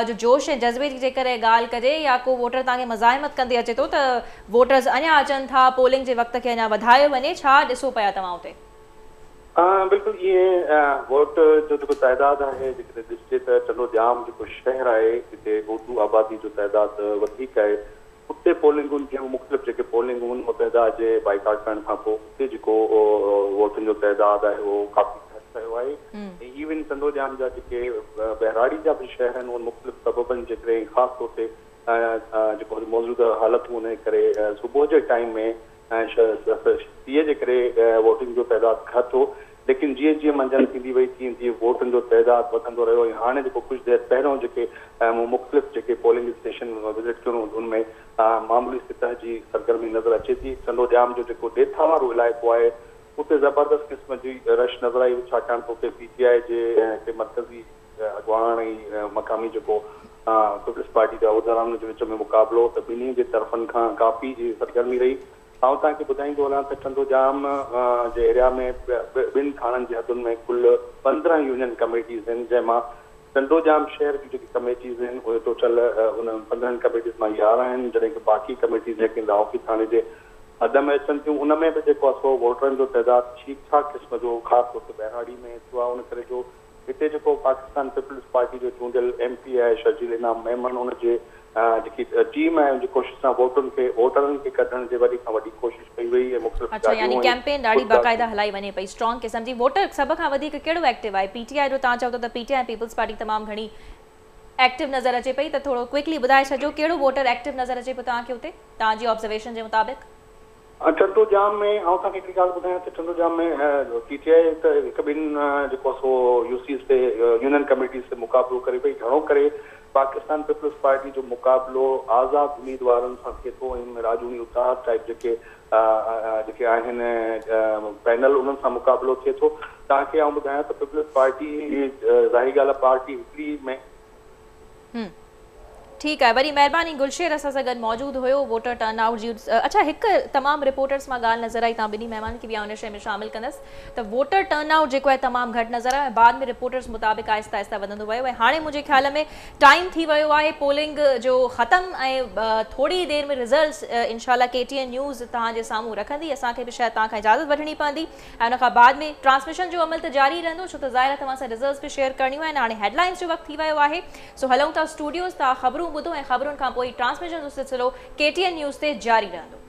جو جوش ۽ جذبي جي جيڪڏهن ڳالهه ڪجي يا ڪو ووٽر توهان کي مزاحمت ڪندي اچي ٿو ته ووٽرز اڃا اچن ٿا پولنگ جي وقت کي اڃا وڌايو وڃي ڇا ڏسو پيا توهان اتي؟ بلڪل ائين ووٽ جو جيڪو تعداد آهي جيڪڏهن ڏسجي ته ٽنڊو ڄام جيڪو شهر آهي جتي اردو آبادي جو تعداد وڌيڪ آهي اتي پولنگن جون مختلف جيڪي پولنگون متحده جي بائيڪاٽ ڪرڻ کان پوء اتي جيڪو ووٽن جو تعداد آهي اهو ڪافي گهٽ رهيو آهي ۽ ايون ٽنڊو ڄام جا جيڪي ٻهراڙي جا به شهر آهن اهي مختلف سببن جي ڪري ۽ خاص طور تي جيڪو موجوده حالتون ان جي ڪري صبح جي ٽائيم ۾ سيء جي ڪري ووٽنگ جو تعداد گهٽ هو ليڪن جيئن جيئن منجهند ٿيندي وئي تيئن تيئن ووٽن جو تعداد وڌندو رهيو ۽ هاڻي جيڪو ڪجهه دير پهريون جيڪي مون مختلف جيڪي پولنگ اسٽيشن وزٽ ڪيون ان ۾ معمولي سطح جي سرگرمي نظر اچي ٿي. ٽنڊو ڄام جو جيڪو ڏيٿا وارو علائقو آهي اتي زبردست قسم جي رش نظر آئي ڇاڪاڻ ته اتي پي ٽي آء جي هڪ مرڪزي اڳواڻ ۽ مقامي جيڪو پيپلز پارٽي جا عهديدارن جي وچ ۾ مقابلو ته ٻنهي جي طرفن کان ڪافي سرگرمي رهي. آئون توهان کي ٻڌائيندو هلان ته ٽنڊو ڄام جي ايريا ۾ ٻن ٿاڻن جي حدن ۾ ڪل 15 يونين ڪميٽيز آهن جنهن مان ٽنڊو ڄام شهر جون جيڪي ڪميٽيز آهن اهي ٽوٽل انهن 15 ڪميٽيز مان 11 آهن جڏهن ڪه باقي ڪميٽيز جيڪي لاهوڪي ٿاڻي جي حد ۾ اچن ٿيون ان ۾ به جيڪو آهي سو ووٽرن جو تعداد ٺيڪ ٺاڪ قسم جو خاص طور تي ٻهراڙي ۾ ٿيو آهي ان ڪري جو هتي جيڪو پاڪستان پيپلز پارٽي جو چونڊيل ايم پي آهي شرجيل انعام ميمڻ ان جي جيڪي ٽيم آهي ان جي ڪوشش سان ووٽن کي ووٽرن کي ڪڍڻ جي وڏي کان وڏي ڪوشش ڪئي وئي ۽ مختلف اڇا يعني گاڏيون ۽ ڪيمپين ڏاڍي خود ڪار باقاعده هلائي وڃي پئي اسٽرانگ قسم جي ووٽر سڀ کان وڌيڪ ڪهڙو ايڪٽو آهي پي ٽي آء جو توهان چئو ٿا ته P T I ۽ peoples party تمام گهڻي ايڪٽو نظر اچي پئي ته ٿورو ڪوئڪلي ٻڌائي ڇڏجو ڪهڙو ووٽر ايڪٽو نظر اچي پيو توهان کي اتي توهان جي آبزرويشن جي مطابق. ٽنڊو ڄام ۾ آئون توهان کي هڪڙي ڳالهه ٻڌايان ته ٽنڊو ڄام ۾ پي ٽي آء ته هڪ ٻن جيڪو آهي سو يو سيز تي يونين ڪميٽيز تي مقابلو ڪري پئي گهڻو ڪري پاڪستان پيپلز پارٽي جو مقابلو آزاد اميدوارن سان ٿئي ٿو ۽ ان ۾ راڄوڻي اتحاد ٽائيپ جيڪي جيڪي آهن پينل انهن سان مقابلو ٿئي ٿو توهان کي آئون ٻڌايان ته پيپلز پارٽي ظاهري ڳالهه آهي پارٽي هڪڙي ۾ ٺيڪ آهي وڏي مهرباني گلشير اسان سان گڏ موجود هيو ووٽر ٽرن آئوٽ جي اڇا هڪ تمام رپورٽرز مان ڳالهه نظر آئي توهان ٻنهي مهمانن کي به آئون ان شيء ۾ شامل ڪندس ته ووٽر ٽرن آئوٽ جيڪو آهي تمام گهٽ نظر آيو ۽ بعد ۾ رپورٽرز مطابق آهستي آهستي وڌندو ويو ۽ هاڻي منهنجي خيال ۾ ٽائيم ٿي ويو آهي پولنگ جو ختم ۽ ٿوري ئي دير ۾ رزلٽس انشاء الله ڪي ٽي اين نيوز توهان جي سامهون رکندي اسان کي به شايد توهان کان اجازت وٺڻي پوندي ۽ ان کان بعد ۾ ٽرانسميشن جو عمل ته جاري رهندو ڇو ته ظاهر آهي توهان سان رزلٽس به شيئر ڪرڻيون آهن هاڻي هيڊلائنز جو وقت ٿي ويو آهي سو هلون ٿا اسٽوڊيوز تان خبرون ٻڌو ۽ خبرن کان پوء ٽرانسميشن جو سلسلو ڪي ٽي اين نيوز تي جاري رهندو.